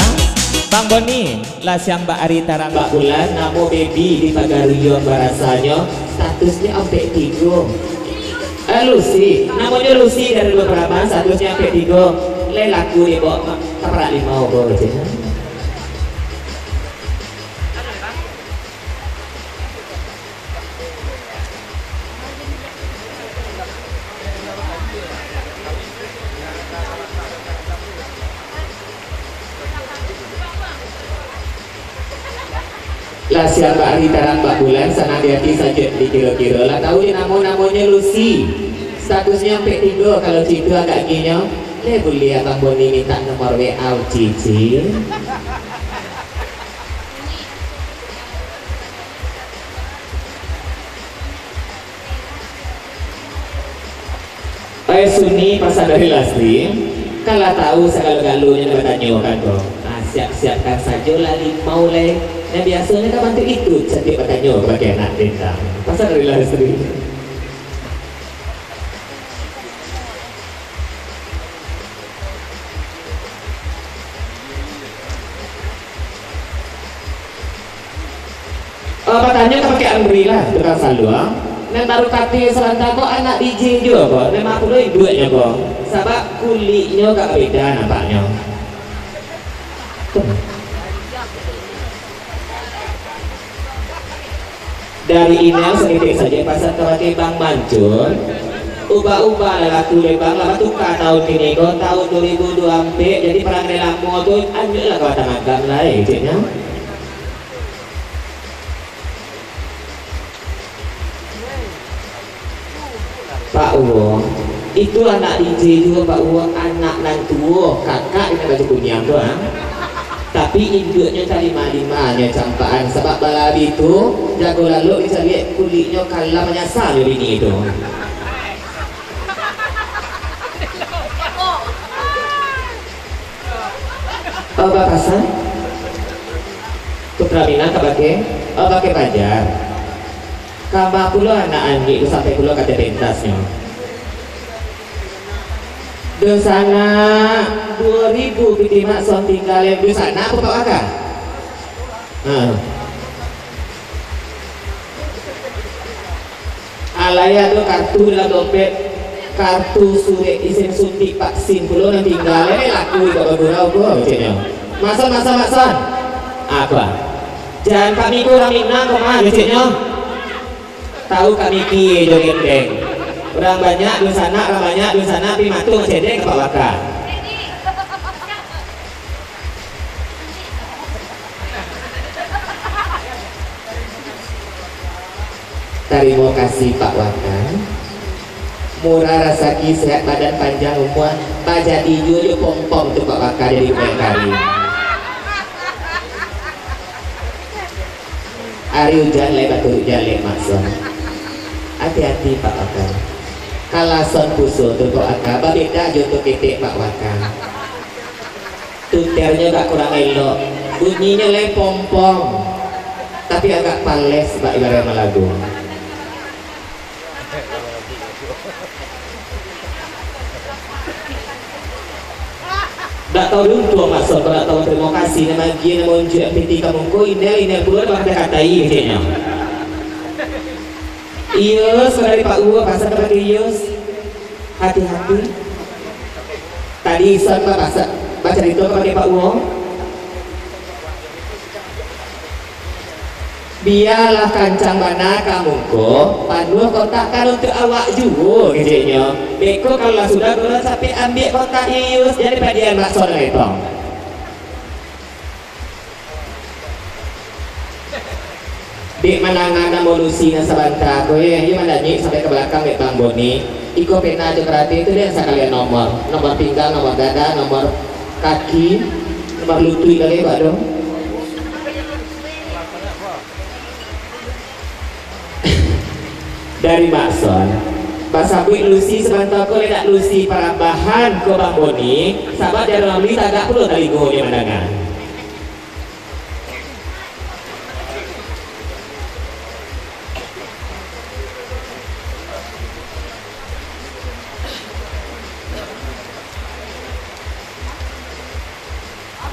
Bang Boni, lah siang bak ari tarang bak bulan, namo baby di pagaruyuang barasanyo, statusnyo ampek tigo. Eh, Lucy, namonyo Lucy dari Luar Paraman, statusnyo ampek tigo. Lai laku di bawah ka parak limau ko, cek. Lah siang bak ari tarang bak bulan, sanang di ati sajuak di kiro-kiro. Lah tahu di namo, namonyo Lucy. Statusnyo ampek tigo, kalau cik tu agak ginyo. Leh buliah Abang Boni mintak nomor W A Cici. Pai Suni, pasan dari Lasri, kan lah tahu sagalo-galonyo nan batanyokan ko. Ah, siap-siapkan sajolah limau lai. Nan biasonyo kan bantuak itu, cantik batanyo kabake anak dendang. Pasan dari Lasri. Oh, batanyo ka bakeh Andri lah, tukang saluang. Nan baru kato sabanta ko anak D J juo ko, memang pulo induaknyo ko. Sabab kuliknyo agak beda nampaknyo. Dari email saketek sajo, pasan kabake Bang Mancur. Ubah-ubah lah laku dek Bang, lah batuka taun kini ko, taun duo ribu duo ampek, jadi parangai lamo tu anjuiklah ka batang agam lai, ceknyo. Pak Uwo, itu anak D J juo, Pak Uwo, anak nan tuo, kakak dengan baju kuniang tu, ha. Tapi induaknyo talima-lima nyo campakan, sabab balabi tu, jago lalok dicaliak kuliknyo kalam manyasa nyo bini tu. Oh, bapasan? Putra Minang kabake? Oh, bake pajar. Kama pulo anak angik tu sampai pulo ka ateh pentasnyo. Dunsanak duo ribu piti mak son tingga lem dunsanak apo Pak Waka? Ha. Alai ado kartu dalam dompet, kartu surek isin suntik vaksin pulo nan tingga, lai laku dek bagurau ko, keceknyo. Makson, Makson, Makson. Apo? Jan kami ko urang Minang ko mah, keceknyo. Tahu kami kie jo gendeng. Urang banyak dunsanak, urang banyak dunsanak, pi matuang cedek ka Pak Waka. Tarimo kasih Pak Waka. Murah rasaki, sehat badan, panjang umua. Bajadi juo jo pompom tu Pak Waka jadi pamain kari. Ari ujan lai baturuik jaleh, Makson. Ati-ati Pak Waka. Kalason puso tu Pak Waka, babeda jo tu ketek Pak Waka. Tutiarnyo agak kurang elok, bunyinyo lai pompom, tapi agak pales bak ibaraik malagu. Dak tau diuntuang Makson, dak tau tarimo kasih, nan magiah, nan maunjuak piti ka muko, inel, inel pulo nan mangkatai-katai keceknyo. Iyo, saudari Pak Uwo, pasan ka pakai iyo. Hati-hati. Tadi Isan bapasak, bacarito kabake Pak Uwo. Bialah kancang bana ka muko, panuah kotak kan untuak awak juo, keceknyo. Beko kalau lah sudah, gurau capek ambiak kotak Yus, jadi padian bakso dan letong. Dek mandanga namo Lucy nan sabanta ko, eh, iyo mandanyuik sampai ka balakang dek Bang Boni. Iko pena jo karate tu dek sakalian nomor. Nomor pinggang, nomor dada, nomor kaki, nomor lutuik lagi, Pak, dong. Dari Makson. Basabuik Lucy sabanta ko, lai dak Lucy Parambahan ko Bang Boni, sabab jarang Lucy tagak pulo talingonyo mandanga.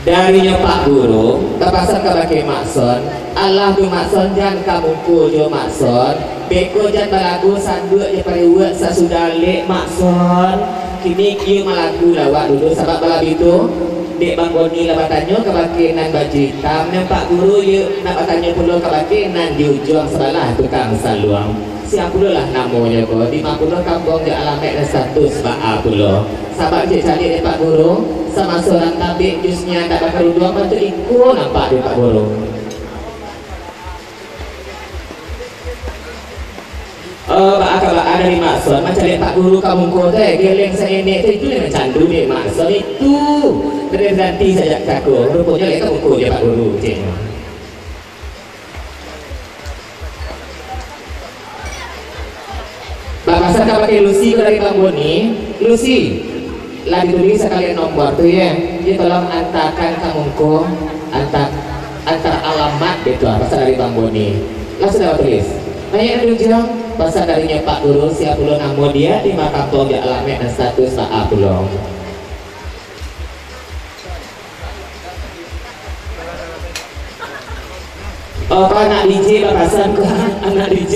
Darinyo Pak Guru, tapasan kabake Makson, alah tu Makson, jan ka muko jo Makson, beko jan balagu sanduak jo pariuak sasudah lek Makson. Kini kiyo malagu lawak dulu, sabab balabi tu, dek Bang Boni lah batanyo kabake nan baju itam, nan Pak Guru yo nak batanyo pulo kabake nan di ujuang sabalah tukang saluang. Sia pulolah namonyo ko, di ma pulo kampuang jo alamaik nan status baa pulo. Sabab cek caliak dek Pak Guru, samaso urang tabik jusnya ndak bakaruduang, bantuak iko nampak dek Pak Guru. Oh, baa ka baa dari Makson, mancaliak Pak Guru ka muko tu, eh, geleng sanenek tu, itu nan mancandu dek Makson itu. Dari nanti sajak cako, ruponyo lai ka muko jo Pak Guru, ceknyo. Bapasan kabake Lucy ko dari Bang Boni, Lucy, lah ditulis sakalian nomor tu, ye. Yo, tolong antakan ka muko, anta-, antar alamat gitu, ah, pasan dari Bang Boni. Lah sudah batulis. Naiak nan di ujuang, pasan darinyo Pak Guru, sia pulo namo dia, di ma kampuang jo alamaik nan status baa pulo. Oh, ko anak D J bapasan ko, anak D J.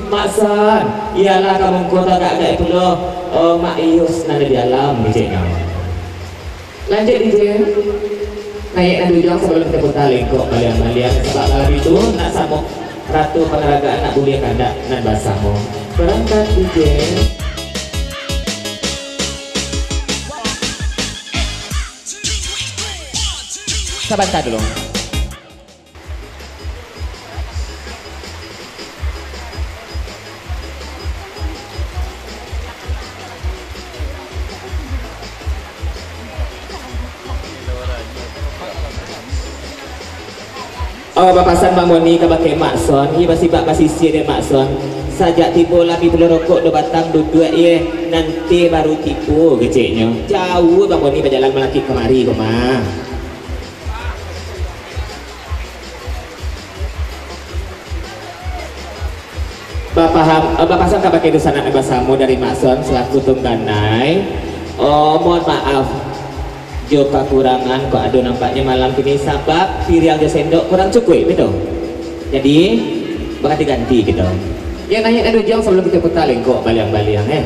Makson, iyolah ka muko tagak-tagak pulo. Oh, Mak Iyus nan di dalam, keceknyo. Lanjuik, D J. Naiak nan di ujuang sabalun kito puta lengkok baliang-baliang. Sabab malam itu nak samo rato pangaragaan, nak buliah kandak nan basamo. Barangkek, D J. Sabanta dulu. Oh, bapasan Bang Boni kabake Makson, iyo basibak basisia dek Makson. Sajak tibo lah bi pulo rokok duo batang duduak, iyo, nanti baru tibo keceknyo. Jauah Bang Boni bajalan malakik kamari ko mah. Bapaham, eh, bapasan kabake dunsanak nan basamo dari Makson selaku tungganai. Oh, mohon maaf jo kakurangan kok ado nampaknyo malam kini, sabab piriang jo sendok kurang cukuik, betul? Jadi, baganti-ganti kito. Yo, naiak dek ujang sabalun kito puta lengkok baliang-baliang, eh.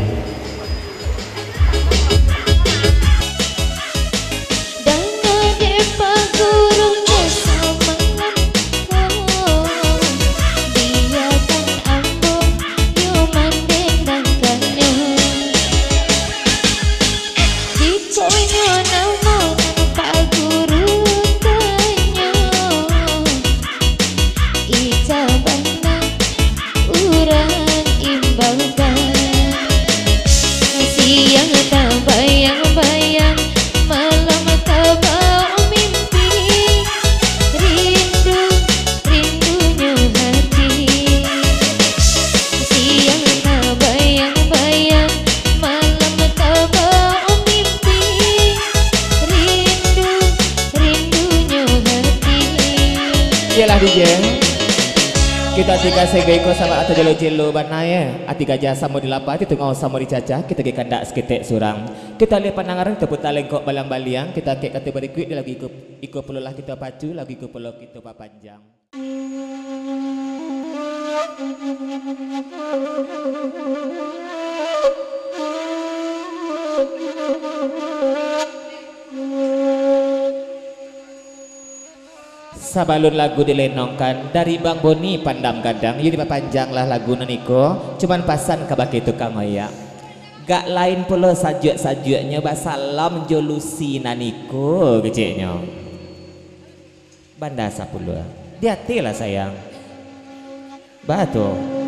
Iyolah, D J. Kito tingga sego iko samo atau jelo-jelo bana, eh. Ati gajah samo dilapah, ati tungau samo dicacah, kito gi kandak saketek surang. Kito alih pandangaran, kito puta lengkok baliang-baliang, kito akek kato barikuik di lagu iko, iko pulo lah kito pacu, lagu iko pulo kito papanjang. Sabalun lagu dilenongkan dari Bang Boni Pandam Gadang, yo dipapanjanglah lagu nan iko, cuman pasan kabake tukang oyak. Gak lain pulo sajuak-sajuaknyo basalam jo Lucy nan iko, keceknyo. Banda sapuluah. Di ati lah sayang. Batua.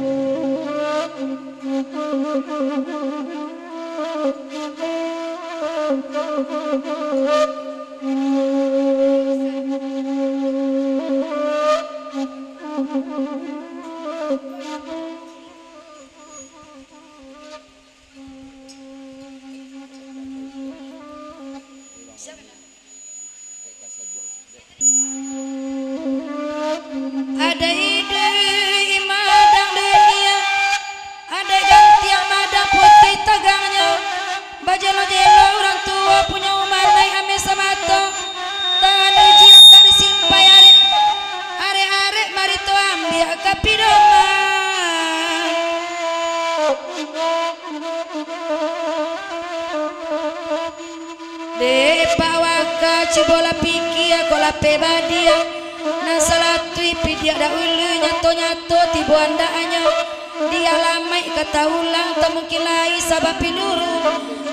Adai dui madang dunia, adai gantiang madang putuih tagangnyo. Bajalo-jalo urang tuo punyo umah naik ameh samato. Tahan ujian tak disimpai arek, arek-arek mari tu ambiak ka pidoman. Dek Pak Waka, cubolah pikia kok lapeh badia. Nan salatuih pidiak dahulu, nyato-nyato tibo andaknyo. Di alamaik ka taulang, tak mungkin lai sabab pinurun.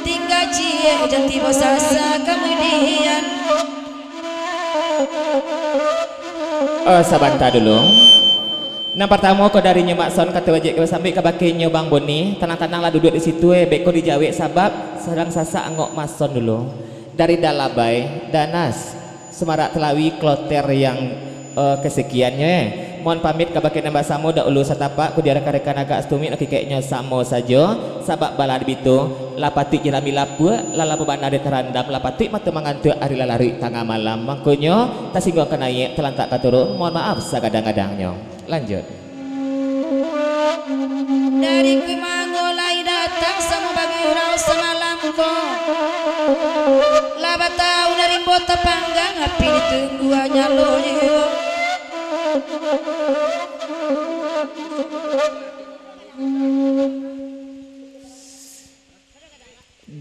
Tingga ciek jan tibo sasa kamudian. Eh, sabanta dulu. Nan partamo ko darinyo Mak Son, kato bajik ka basambuik kabakenyo Bang Boni, tanang-tananglah duduak di situ, eh, beko dijawek sabab sadang sasak angok Mak Son dulu. Dari Dalabai, Danas, Sumarak Telawi, kloter yang, eh, kesekiannyo, eh. Mohon pamit kabake nan basamo, dahulu satapak, kudiarakan rekan agak satumik, nokikeknyo samo sajo, sabab bala di bitu, lah patuik jalami lapuak, lah lamo bana di tarandam, lah patuik mato mangantuak, ari lah laruik tangah malam. Mangkonyo, tasingguang ka naiak, talantak ka turun, mohon maaf sagadang-gadangnyo. Lanjut. Dari Kumango lai datang samo bagurau samalam ko. Lah batahun rimbo tapanggang, api ditunggu nyalonyo.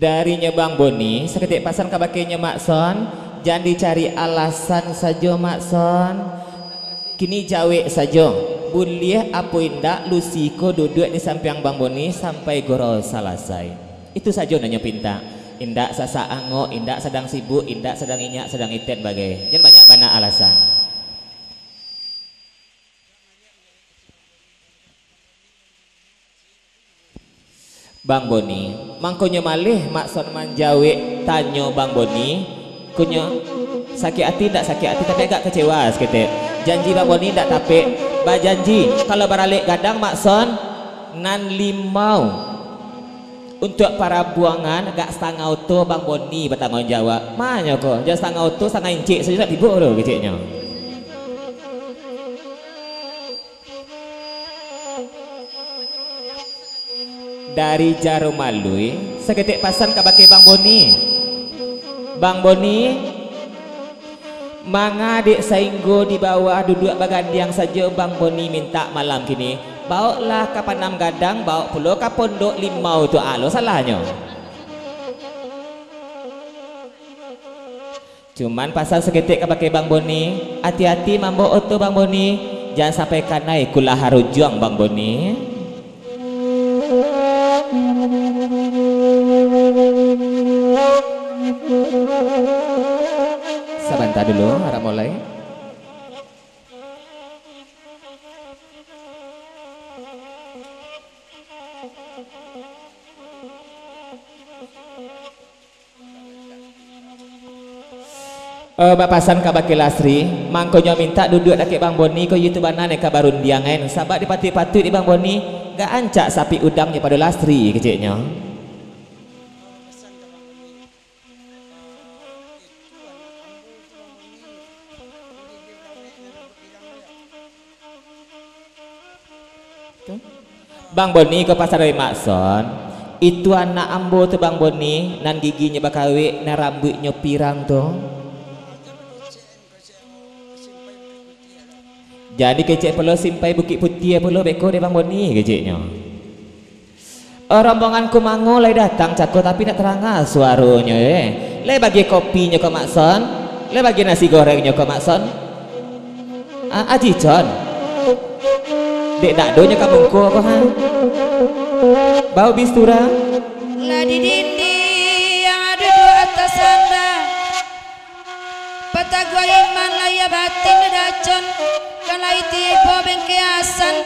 Darinyo Bang Boni, saketek pasan kabakenyo Mak Son, jan dicari alasan sajo Mak Son. Kini jawek sajo, buliah apo indak Lucy ko duduak di sampiang Bang Boni sampai gurau salasai. Itu sajo nan nyo pintak. Indak sasak angok, indak sadang sibuk, indak sadang inyak, sadang iten bagai. Jan banyak bana alasan. Bang Boni, mangkonyo maleh Mak Son manjawek tanyo Bang Boni, konyo sakik ati ndak sakik ati, tapi agak kecewa saketek. Janji Bang Boni ndak tapek, bajanji, kalau baralek gadang Mak Son, nan limau untuak parabuangan agak satangah oto Bang Boni batangguang jawab. Manyo ko, jan satangah oto, satangah incik sajo ndak tibo tu, keceknyo. Dari Jarum Alui, saketek pasan kabake Bang Boni. Bang Boni, manga dek sainggo di bawah duduak bagandiang sajo Bang Boni mintak malam kini. Baoklah ka Panam Gadang, baok pulo ka Pondok Limau tu, ah, lo salahnyo. Cuman pasan saketek kabake Bang Boni, ati-ati mambao oto Bang Boni, jan sampai kanai kulaha rujuang Bang Boni. Sabanta dulu, harap mulai. Eh, bapasan kabake Lasri, mangkonyo mintak duduak dakek Bang Boni ko, itu bana nan ka barundiang, en. Sabab dipatuik-patuik di Bang Boni, gak ancak sapik udangnyo pado Lasri, keceknyo. Bang Boni ko pasan dari Mak Son, itu anak ambo tu Bang Boni, nan giginyo bakawik, nan rambuiknyo pirang tu. Jadi kecek pulo Simpai Bukik Putiah pulo beko dek Bang Boni keceknyo. Oh, rombongan Kumango lai datang cako, tapi ndak taranga suaronyo, eh. Lai bagian kopinyo ko Mak Son? Lai bagian nasi gorengnyo ko Mak Son? Ah, Aji Con. Dek dakdonyo ka mungko ko, ha? Bau bistura? Lah di dinding yang ado duo atas sanda. Pataguah iman lahia batin dek Dacon, kan lai tibo Bengke Hasan,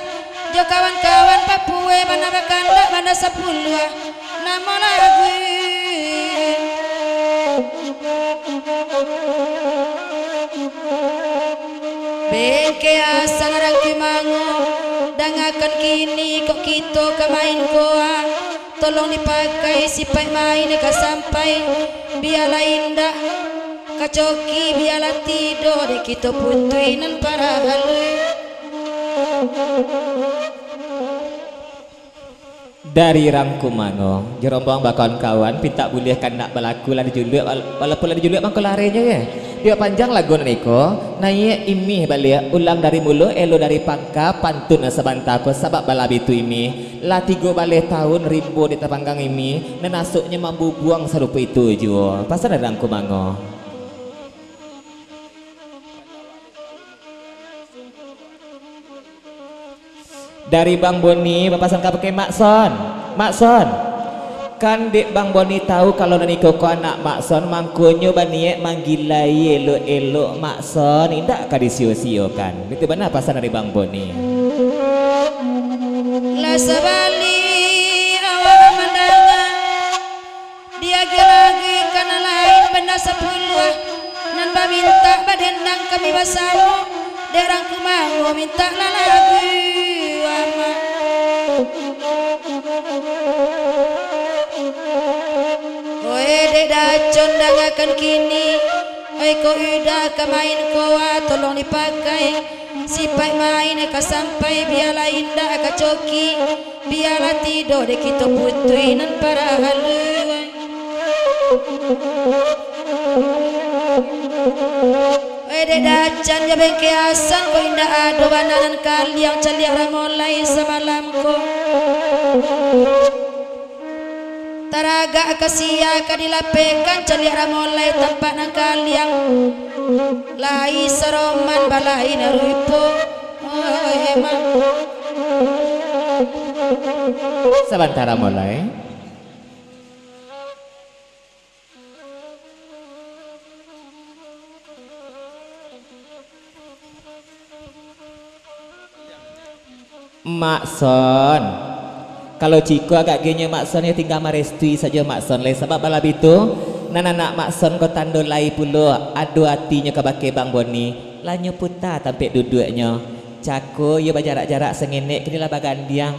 jo kawan-kawan bapuai bana bakandak bana sapuluah, namo lagu. Bengke Hasan Rangkumango, dangakan kini kok kito ka main koa. Tolong dipakai sipaik main ka sampai, bialah indak ka coki, bialah tido dek kito putuih nan paralu. Dari Rangkumango, jo rombongan bakawan-kawan, pintak buliah kandak balaku lah dijuluak, wal-, walaupun lah dijuluak mangko larinyo, ye. Biak panjang lagu nan iko, naiak imih baliak, ulang dari mulo, elo dari pangka, pantun nan sabanta ko, sabab balabiah tu imih. Lah tigo baleh taun rimbo di tapanggang imi, nan asoknyo mambubuang sarupo itu juo. Pasan dari Rangkumango. Dari Bang Boni bapasan kabake Mak Son. Mak Son, kan dek Bang Boni tahu kalau nan iko ko anak Mak Son, mangkonyo baniaik manggilai elok-elok Mak Son, indak ka disio-siokan. Itu bana pasan dari Bang Boni. Lah sabali awak mandanga, diagiah-agiah ka nan lain bana sapuluah, nan bamintak badendang kami basamo, dek Rangkumango mintak lah lagu amak. Oi dek Dacon, dangakan kini, oi kok udah ka main koa, tolong dipakai. Sipaik main ka sampai, bialah indak ka coki, bialah tido dek kito putuih nan paralu. Oi dek Dacon jo Bengke Hasan, kok indak ado bana nan kaliang caliak ramolai samalam ko. Taragak ka sia ka dilapekan, caliak ramolai tampak nan kaliang. Lai saroman balain rupo. Oi, emang. Sabanta ramolai. Mak Son. Kalau ciko agak genyo Mak Son, yo tingga marestui sajo Mak Son lai, sabab balabiah tu, nan anak Mak Son ko tando lai pulo ado atinyo kabake Bang Boni, lah nyo puta tampek duduaknyo. Cako iyo bajarak-jarak sangenek, kini lah bagandiang.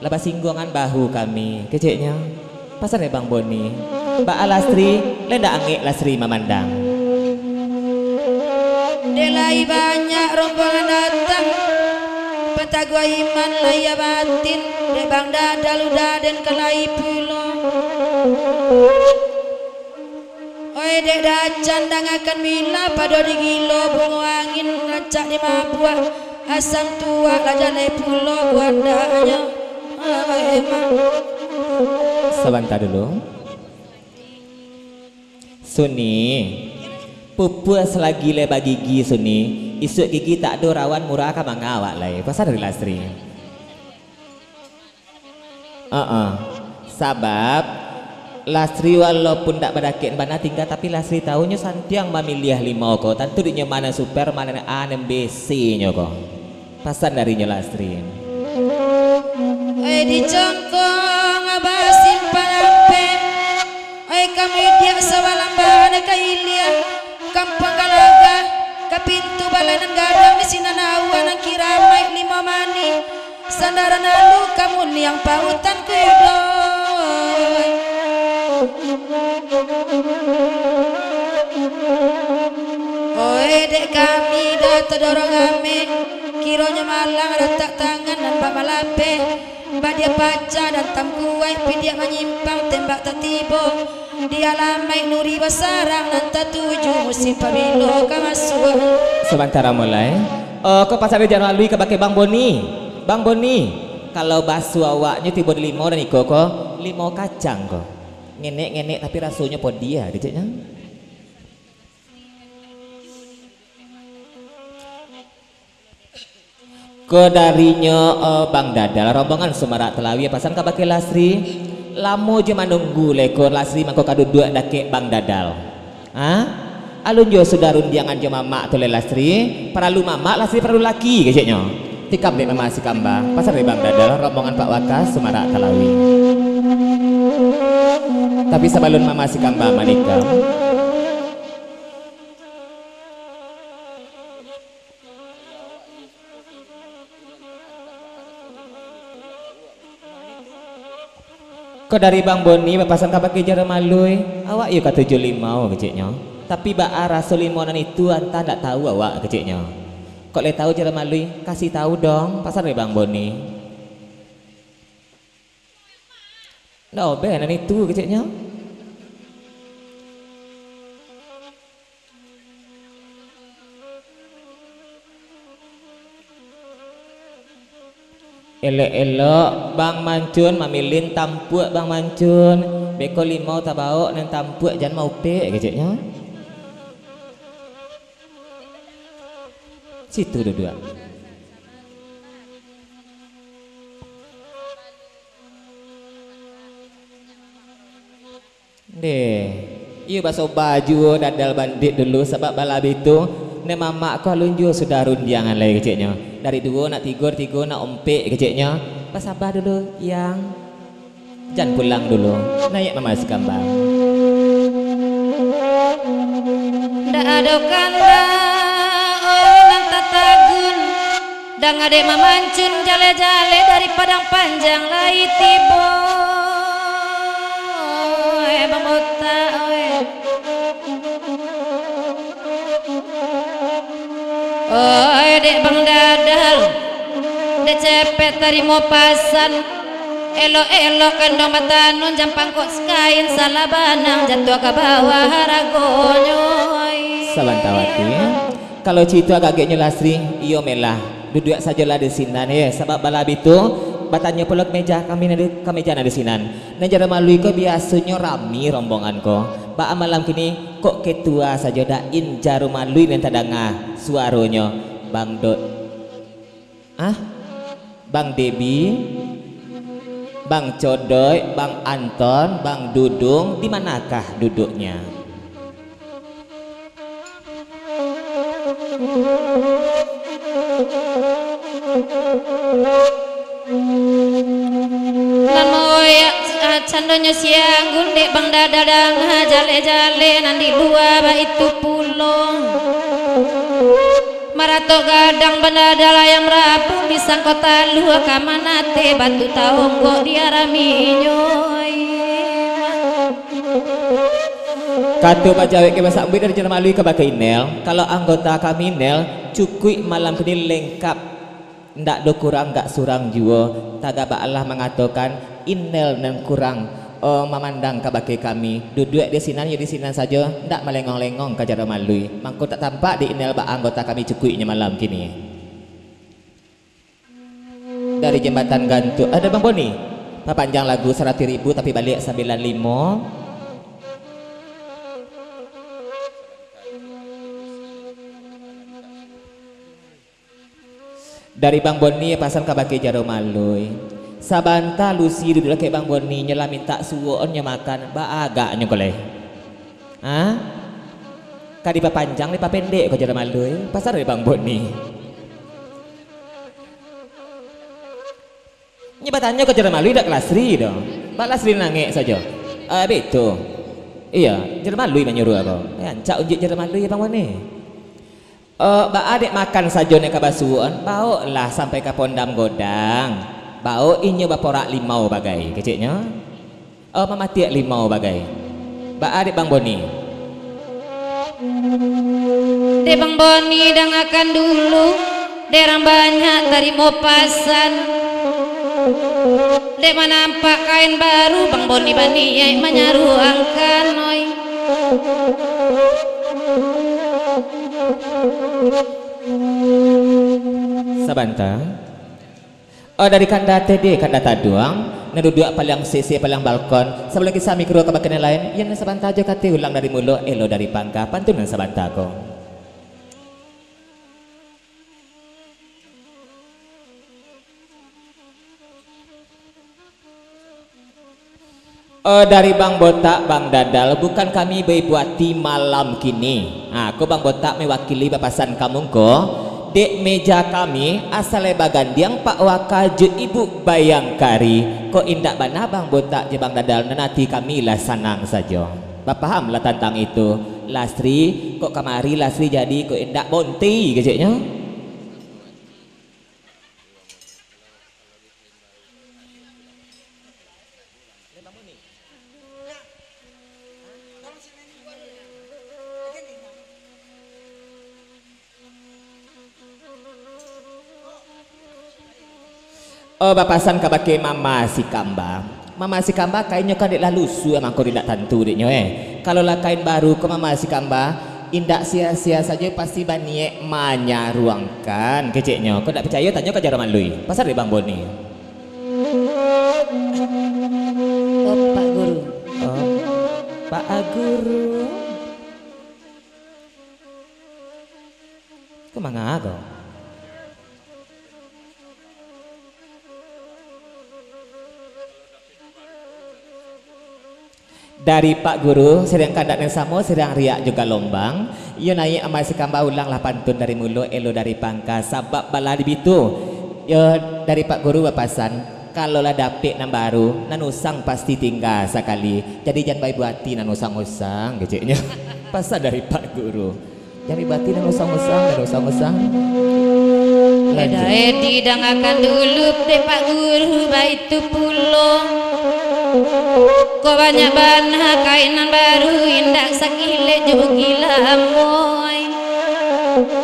Lah basingguangan bahu kami, keceknyo. Pasan dek Bang Boni. Baa Lasri, lah indak angek Lasri mamandang. Dek lai banyak rombongan datang, pataguah iman lahia batin, dek Bang Dadal Udaden ka lai pulo. Oi dek Dacan, dangakan mila pado digilo bungo angin, rancak dimabuak Asam tuak lah jaleh pulo buandaknyo. Emang. Sabanta dulu. Suni, pupuah salagi lai bagigi, Suni. Isuak gigi tak ado rawan murah ka manga awak lai. Pasan dari Lasri. Heeh. Sabab, Lasri walaupun dak badakek bana tingga, tapi Lasri tahu nyo santiang mamiliah limau ko. Tantu dek nyo ma nan super, ma nan A, nan B, C nyo ko. Pasan dari nyo Lasri. Oi, di Congkong Abah Simpang Ampek. Oi, kami diak sawalambahan ka ilia, Kampuang Galaga, ka pintu balai nan gadang di sinan awak nan kiramaik limo manih. Sandaran alu kamuniang pautan kuidoi. Oe, dek kami dah tadorong ameh, kironyo malang ratak tangan nan bak malapeh, badia pacah dan tamkuaik pidiak manyimpang tembak tatibo. Di alamaik Nuri basarang nan tatuju musim pabilo ka masuak. Sabanta mulai. Oh, ko pasan dari Jan Alwi kabake Bang Boni. Bang Boni, kalau baso awaknyo tibo di limau nan iko ko, limau kacang ko. Ngenek-ngenek tapi rasonyo podia, keceknyo. Ko darinyo, eh, Bang Dadal, rombongan Sumarak Talawi, pasan kabake Lasri. Lamo jo manunggu leko Lasri mangko ka duduak dakek Bang Dadal. Ha? Alun jo sudah rundiangan jo mamak tu lai Lasri. Paralu mamak, Lasri paralu laki, keceknyo. Tikam dek Mama Sikamba, pasan dek Bang Dadal, rombongan Pak Waka, Sumarak Talawi. Tapi sabalun Mama Sikamba manikam, ko dari Bang Boni bapasan kabake Jaro Malui, awak iyo ka tujuah limau, keceknyo. Tapi baa raso limau nan itu antah ndak tahu awak, keceknyo. Kok lai tahu Jaro Malui, kasih tahu dong, pasan dari Bang Boni. Ndak obeh nan itu, keceknyo. Elok-elok Bang Mancun mamilin tampuak Bang Mancun. Beko limau tabaok nan tampuak jan maupek, keceknyo. Situ duduak. Ndeh, iyo basobah juo Dadal Bandit dulu, sabab balabiah tu, nan mamak ko alun juo sudah rundiangan lai, keceknyo. Dari duo nak tigo, dari tigo nak ompek, keceknyo. Basabah dulu, Yang. Jan pulang dulu. Naiak Mama Sikamba. Ndak ado kandak, oh, nan tatagun. Danga dek Mamancun jaleh-jaleh dari Padang Panjang lai tibo. Eh, Bang Botak, oi. Oi, dek Bang Dadal. Dek cepek tarimo pasan. Elok-elok kandong batanun, jan pangkok sakain, salah banang jatuah ka bawah haragonyo, oi. Sabanta wati. Kalau cito agak-agaknyo Lasri, iyo melah. Duduak sajolah di sinan, ye, sabab balabiah tu, batanyo pulo ka meja kami nan di, ka meja nan di sinan. Nan Jaro Malui ko biasonyo rami rombongan ko. Baa malam kini, kok ketua sajo dak in Jaro Malui nan tadanga suaronyo, Bang Dot. Ah? Bang Debi, Bang Codoik, Bang Anton, Bang Dudung, di manakah duduknya? Nan moyak, ah, candonyo siang gundek Bang Dadal danga jaleh-jaleh nan di lua baitu pulo. Maratok gadang Bang Dadal ayam rabung disangko talua ka manateh batu taonggok di araminyo. Kato bajawek ka basambuik dari Jaro Malui kabake Inel, kalau anggota kami Inel cukuik malam kini lengkap, ndak do kurang ndak surang juo, tagak baalah mangatokan Inel nan kurang, oh, mamandang kabake kami, duduak di sinan yo di sinan sajo, ndak malengong-lengong ka Jaro Malui, mangko tak tampak di Inel baa anggota kami cukuiknyo malam kini. Dari Jembatan Gantung. Ada Bang Boni. Papanjang lagu saratus ribu tapi baliak sambilan limo. Dari Bang Boni pasan kabake Jaro Malui. Sabanta Lucy duduak lakek Bang Boni, nyo lah mintak suok nyo makan, baagaknyo ko lai. Ha? Ka dipapanjang, dipapendek ko Jaro Malui. Pasan dari Bang Boni. Nyo batanyo ka Jaro Malui, dak ka Lasri doh. Bak Lasri nangek sajo. Ah, betu. Iyo, Jaro Malui manyuruah ko. Eh, rancak unjuak Jaro Malui, Bang Boni. Eh, baa dek makan sajo nyo ka basuok, baoklah sampai ka Pondam Godang. Baok inyo baporak limau bagai, keceknyo. Eh, mamatiak limau bagai. Baa dek Bang Boni? Dek Bang Boni dangakan dulu, dek urang banyak tarimo pasan. Dek manampak kain baru, Bang Boni baniaik manyaruangkan, oi. Sabanta. Oh, dari kanda teh deh, kanda taduang, nan duduak paliang sisi paliang balkon, sabalun kisah mikro ka bakian nan lain, iyo nan sabanta jo kateh ulang dari muluik, elok dari pangka, pantun nan sabanta ko. Eh, dari Bang Botak, Bang Dadal, bukan kami baibu ati malam kini. Ha, ko Bang Botak mewakili bapasan ka mungko, dek meja kami, asa lai bagandiang Pak Waka jo Ibu Bayangkari. Kok indak bana Bang Botak jo Bang Dadal, nan ati kami lah sanang sajo. Bapahamlah tantang itu. Lasri, kok kamari Lasri jadi, kok indak bonti, keceknyo. Oh, bapasan kabake Mama Sikamba. Mama Sikamba, kainnyo kan dek lah lusuah, mangko dek indak tantu deknyo, eh. Kalau lah kain baru ko Mama Sikamba, indak sia-sia sajo pasti baniaik manyaruangkan, keceknyo. Kok indak picayo, tanyo ka Jaro Malui. Pasan dek Bang Boni. Oh, Pak Guru. Oh, Pak Guru. Ko manga ko? Dari Pak Guru, sadang kandak nan samo, sadang riak jo galombang. Iyo naiak Mama Sikamba, ulanglah pantun dari muluik, elok dari pangka, sabab bala di bitu. Iyo dari Pak Guru bapasan, kalau lah dapek nan baru, nan usang pasti tingga sakali. Jadi jan baibu ati nan usang-usang, keceknyo. Pasan dari Pak Guru. Jan baibu ati nan usang-usang, nan usang-usang. Lanjut. Eda edi dangakan dulu dek Pak Guru baitu pulo. Kok banyak bana kain nan baru, indak sakilek jo gila amoi.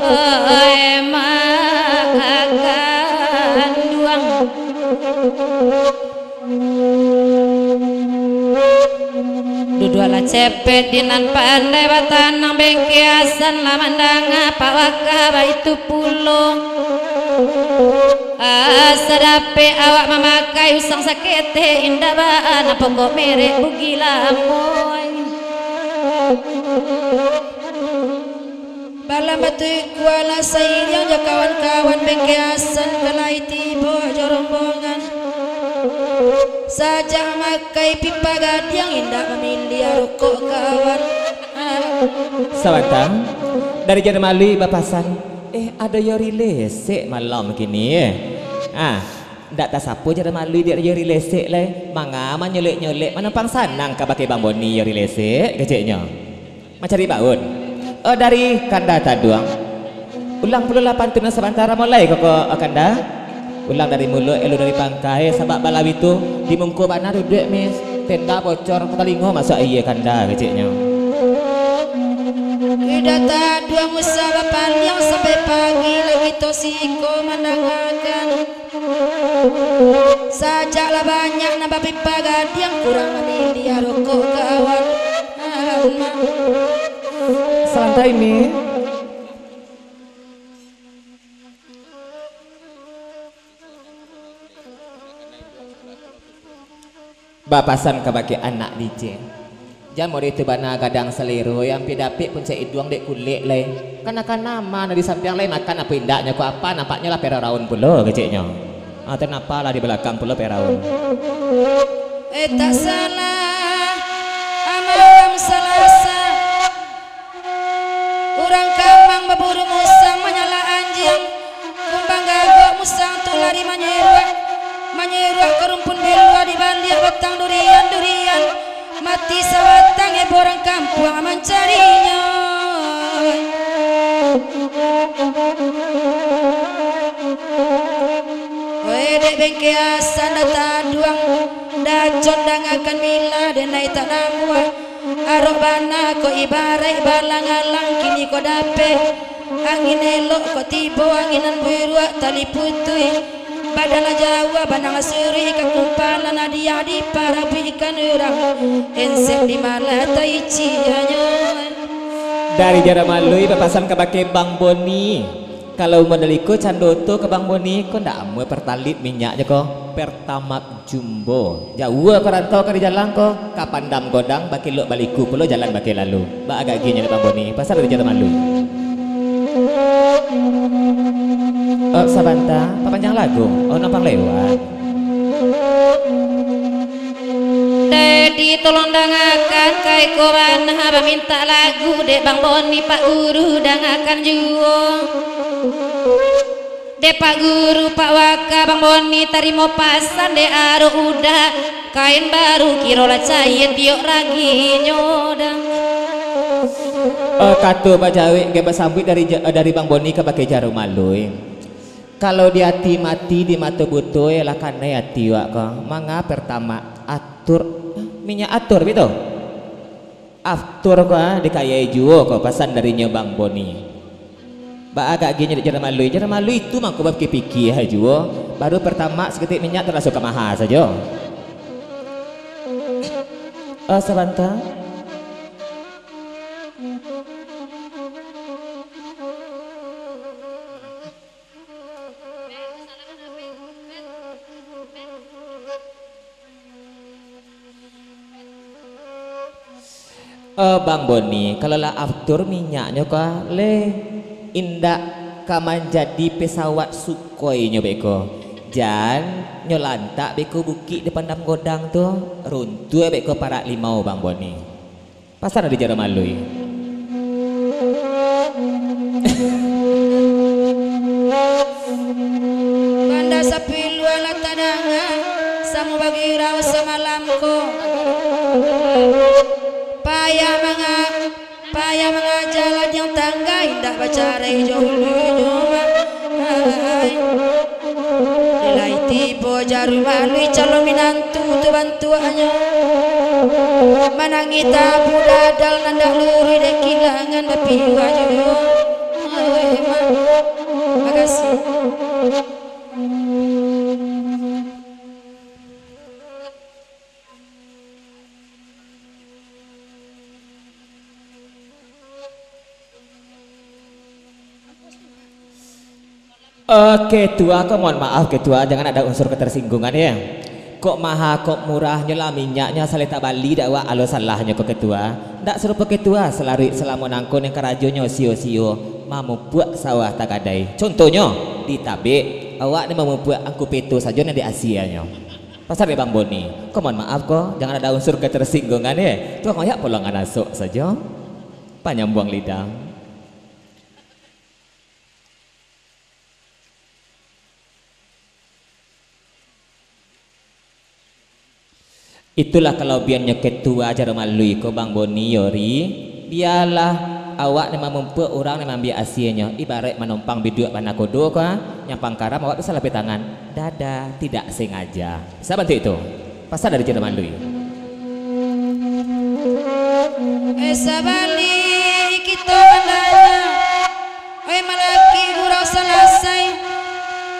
Oi, mak kanduang. Duduaklah cepek di nan pandai batanang, bengke Hasan lah mandanga Pak Waka baitu pulo. Asa dapek awak mamakai usang saketek, indak baa nan pokok merek bugila amoi. Balam batu ikualah sairiang jo kawan-kawan, bengke Hasan ka lai tibo jo rombongan. Sajak makai pipa gadiang, indak mamiliah rokok kawan. Sabanta, dari Jaro Malui bapasan, eh, ado Yori Lesek malam kini, eh. Ah, Ndak tasapo Jaro Malui dek Yori Lesek lai, manga manyolek-nyolek, manampang sanang kabake Bang Boni Yori Lesek, keceknyo. Mancari baun. Oh, dari kanda taduang. Ulang pulo lah pantun nan sabanta, mulai koko, oh, kanda. Ulang dari muluik, elok dari pangka, sabab balawi tu, di mungko bana duduak, mis. Tenda bocor, ka talingo masuak aia kanda, keceknyo. Ida taduang usah bapaliang sampai pagi, lah kito siko mandangakan. Sajak lah banyak nan bapipa gadiang, kurang mamiliah rokok kawan. Santai, Mi. Bapasan kabake anak D J. Jan model itu bana gadang salero, yang pi dapek puncak iduang dek kulek lai. Kana-kana ma nan di sampiang lai makan apo indaknyo ko, apa nampaknyo lah Firaun pulo keceknyo. Ah, tu napa lah di balakang pulo Firaun. Eh, tak salah, ah, malam Salasa. Urang kamang baburu musang manyalak anjiang. Kumbang gagok musang tu lari manyeruak, manyeruak ka rumpun bilua di baliak batang durian-durian. Mati sabatang, eh, urang kampuang mancarinyo. Weh, dek bengke asan dah taduang, dacon dangakan mila, denai tak namuah. Arok bana ko ibaraik balang-alang, kini ko dapek. Angin elok ko tibo, angin nan buruak tali putuih. Badan lah jauah, banang lah suruih, ka kumpalan hadiah diparabuihkan urang. Ensek di malah taicianyo. Dari Jarak Maluih bapasan kabake Bang Boni. Kalau model iko cando tu ka Bang Boni, ko ndak amuah pertalit minyaknyo ko, Pertamax Jumbo. Jauah ko rantau ka di jalan ko, ka Pandam Godang, bakilok baliku pulo jalan bakeh lalu. Ba agak ginyo dek Bang Boni, pasal dari Jarak Maluih. Oh, sabanta, papanjang lagu. Oh, nampang lewat. Dadi tolong dangakan, kai ko bana bamintak lagu, dek Bang Boni Pak Guru dangakan juo. Dek Pak Guru, Pak Waka, Bang Boni tarimo pasan, dek arok udah kain baru, kiro lah caia tiok raginyo dang. Eh, kato bajawek ge basambuik dari ja-, dari Bang Boni kabake Jarak Maluih. Kalau di ati mati, di mato buto, eh, lah kanai ati wak ko. Manga Pertamax Atur, minyak atur bitu. Aftur ko, ah, dikayai juo ko, pasan darinyo Bang Boni. Ba agak ginyo dek Jarak Maluih. Jarak Maluih tu mangko bapikia-pikia juo, baru Pertamax saketek minyak tu langsuang ka maha sajo. Ah, sabanta. Eh, Bang Boni, kalau lah aftur minyaknyo ko, leh, indak ka manjadi pesawat Sukhoi nyo beko. Jan, nyo lantak beko bukik di Pandam Godang tu, runtuah beko parak limau, Bang Boni. Pasan dari Jarak Maluih. Banda sapiluah lah tadanga, samo bagirau samalam ko. Payah manga-, payah mangaja ladiang tangga, indak bacarai jo ulunyo, Mak. Lai tibo Jarak Maluih calon minantu tu bantuaknyo. Manangih tabu dadal nan dak luruih dek kilangan tapi wajo. Makasih. Eh, Ketua, ko mohon maaf, Ketua, jangan ada unsur ketersinggungan, ya. Kok maha, kok murah, nyo lah minyaknyo, asal tak bali dak wak, alo salahnyo ko, Ketua. Ndak sarupo Ketua, salaruik salamo nangko nan karajonyo sio-sio, mamupuk sawah tagadai. Contohnyo, di Tabek, awak ni mamupuk angku peto sajo nan di asianyo. Pasal dek Bang Boni, ko mohon maaf ko, jangan ada unsur ketersinggungan, ya. Tuang oyak polongan asok sajo. Panyambuang lidah. Itulah kalabiahannyo Ketua Jarak Maluih ko, Bang Boni, yo, Ri. Bialah awak nan mamupuk, urang nan maambiak asianyo, ibaraik manompang biduak banakodo ko, nyampang karam awak tu salah patangan. Dada tidak sengaja. Sabantuk itu. Pasan dari Jarak Maluih. Eh, sabali kito bandana. Oi, malaki gurau salasai.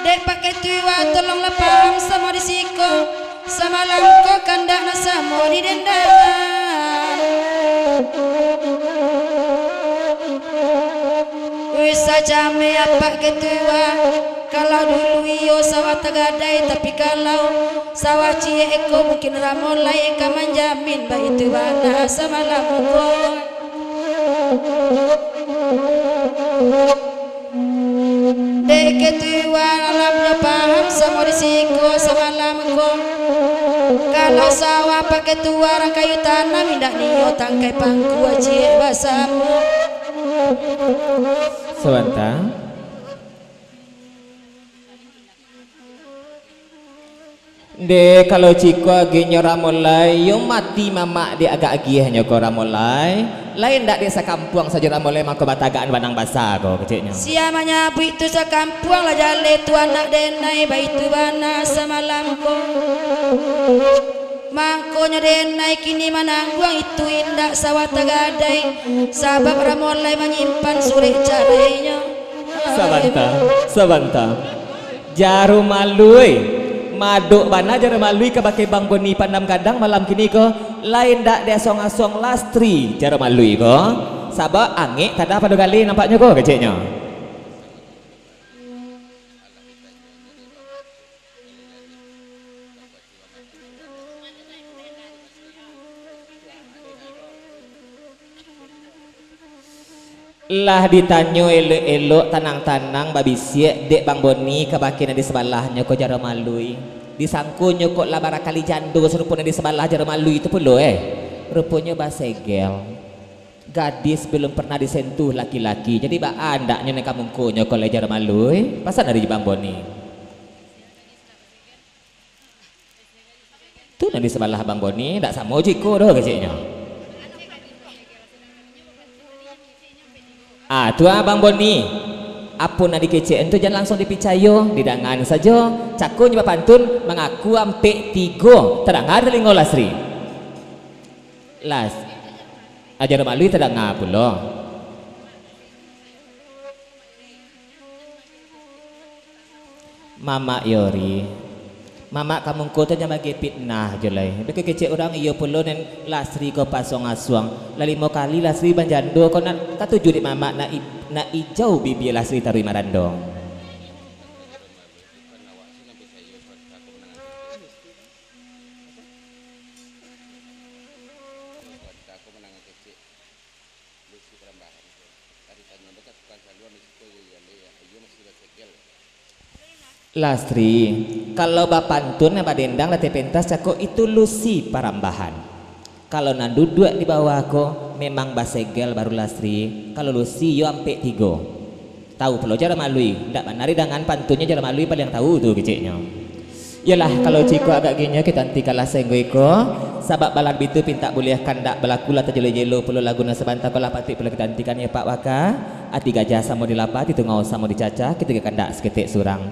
Dek Pak Ketua, tolonglah paham samo di siko. Samalam ko kandak nak samo di dendangan. Wih, sajameh Pak Ketua. Kalau dulu iyo sawah tagadai, tapi kalau Sawah ciek ko mungkin Ramolai ka manjamin, baitu bana samalam ko. Dek ketua alamnyo paham samo di siko samalam ko. Kalau sawah pakai tuarang kayu tanam, indak nio tangkai pangkua ciek basamo. Sabanta. Ndeh, kalau ciko agiahnyo Ramolai, yo mati mamak dek agak agiahnyo ko Ramolai. Lai ndak dek sakampuang sajo Ramolai mangko batagakan banang basa ko keceknyo. Sia manyabuik tu sakampuang lah jaleh tu anak denai, baitu bana samalam ko. Mangkonyo denai kini manangguang itu indak sawah tagadai, sabab Ramolai manyimpan surek carainyo. Sabanta, sabanta. Jaro Malui, madok bana Jaro Malui kabake Bang Boni Pandam Gadang malam kini ko, lai ndak diasuang-asuang Lastri Jaro Malui ko, sabab angek tadah pado galeh nampaknyo ko keceknyo. Lah ditanyo elok-elok, tanang-tanang babisiak dek Bang Boni kabake nan di sabalahnyo ko Jaro Malui. Disangkonyo kok lah barakali jando sarupo nan di sabalah Jaro Malui tu pulo, eh. Ruponyo basegel. Gadis belum pernah disentuh laki-laki. Jadi baa andaknyo nan ka mungkonyo ko lai Jaro Malui? Pasan dari Bang Boni. Tu nan di sabalah Bang Boni, ndak samo jo iko doh keceknyo. Ah, tu ah Bang Boni. Apo nan dikecek tu jan langsuang dipicayo, didangan sajo. Cakonyo bapantun, mangaku ampek tigo. Tadanga talingo Lasri. Las. Ajar Malui tadanga pulo. Mamak Yori, mamak ka mungko tu jan bagi pitnah jo lai. Beko kecek urang iyo pulo nan Lasri ko pasuang-asuang. Lah limo kali Lasri manjando ko nak katuju dek mamak nak i-, nak ijau bibia Lasri taruih marandong. Lastri, kalau bapantun nan badendang lah tapentas cako itu lusi parambahan. Kalau nan duduak di bawah ko memang basegel baru Lastri, kalau lusi yo ampek tigo. Tahu pulo Jaro Malui, ndak bana di dangan pantunnyo Jaro Malui paliang tahu tu keceknyo. Yolah, kalau ciko agak ginyo kita antikanlah sainggo iko, sabab balah bitu pintak buliah kandak balaku lah tajelo-jelo pulo lagu nan sabanta ko lah patuik pulo kita antikan ya Pak Waka. Ati gajah samo dilapah, ati tungau samo dicacah, kita kandak saketek surang.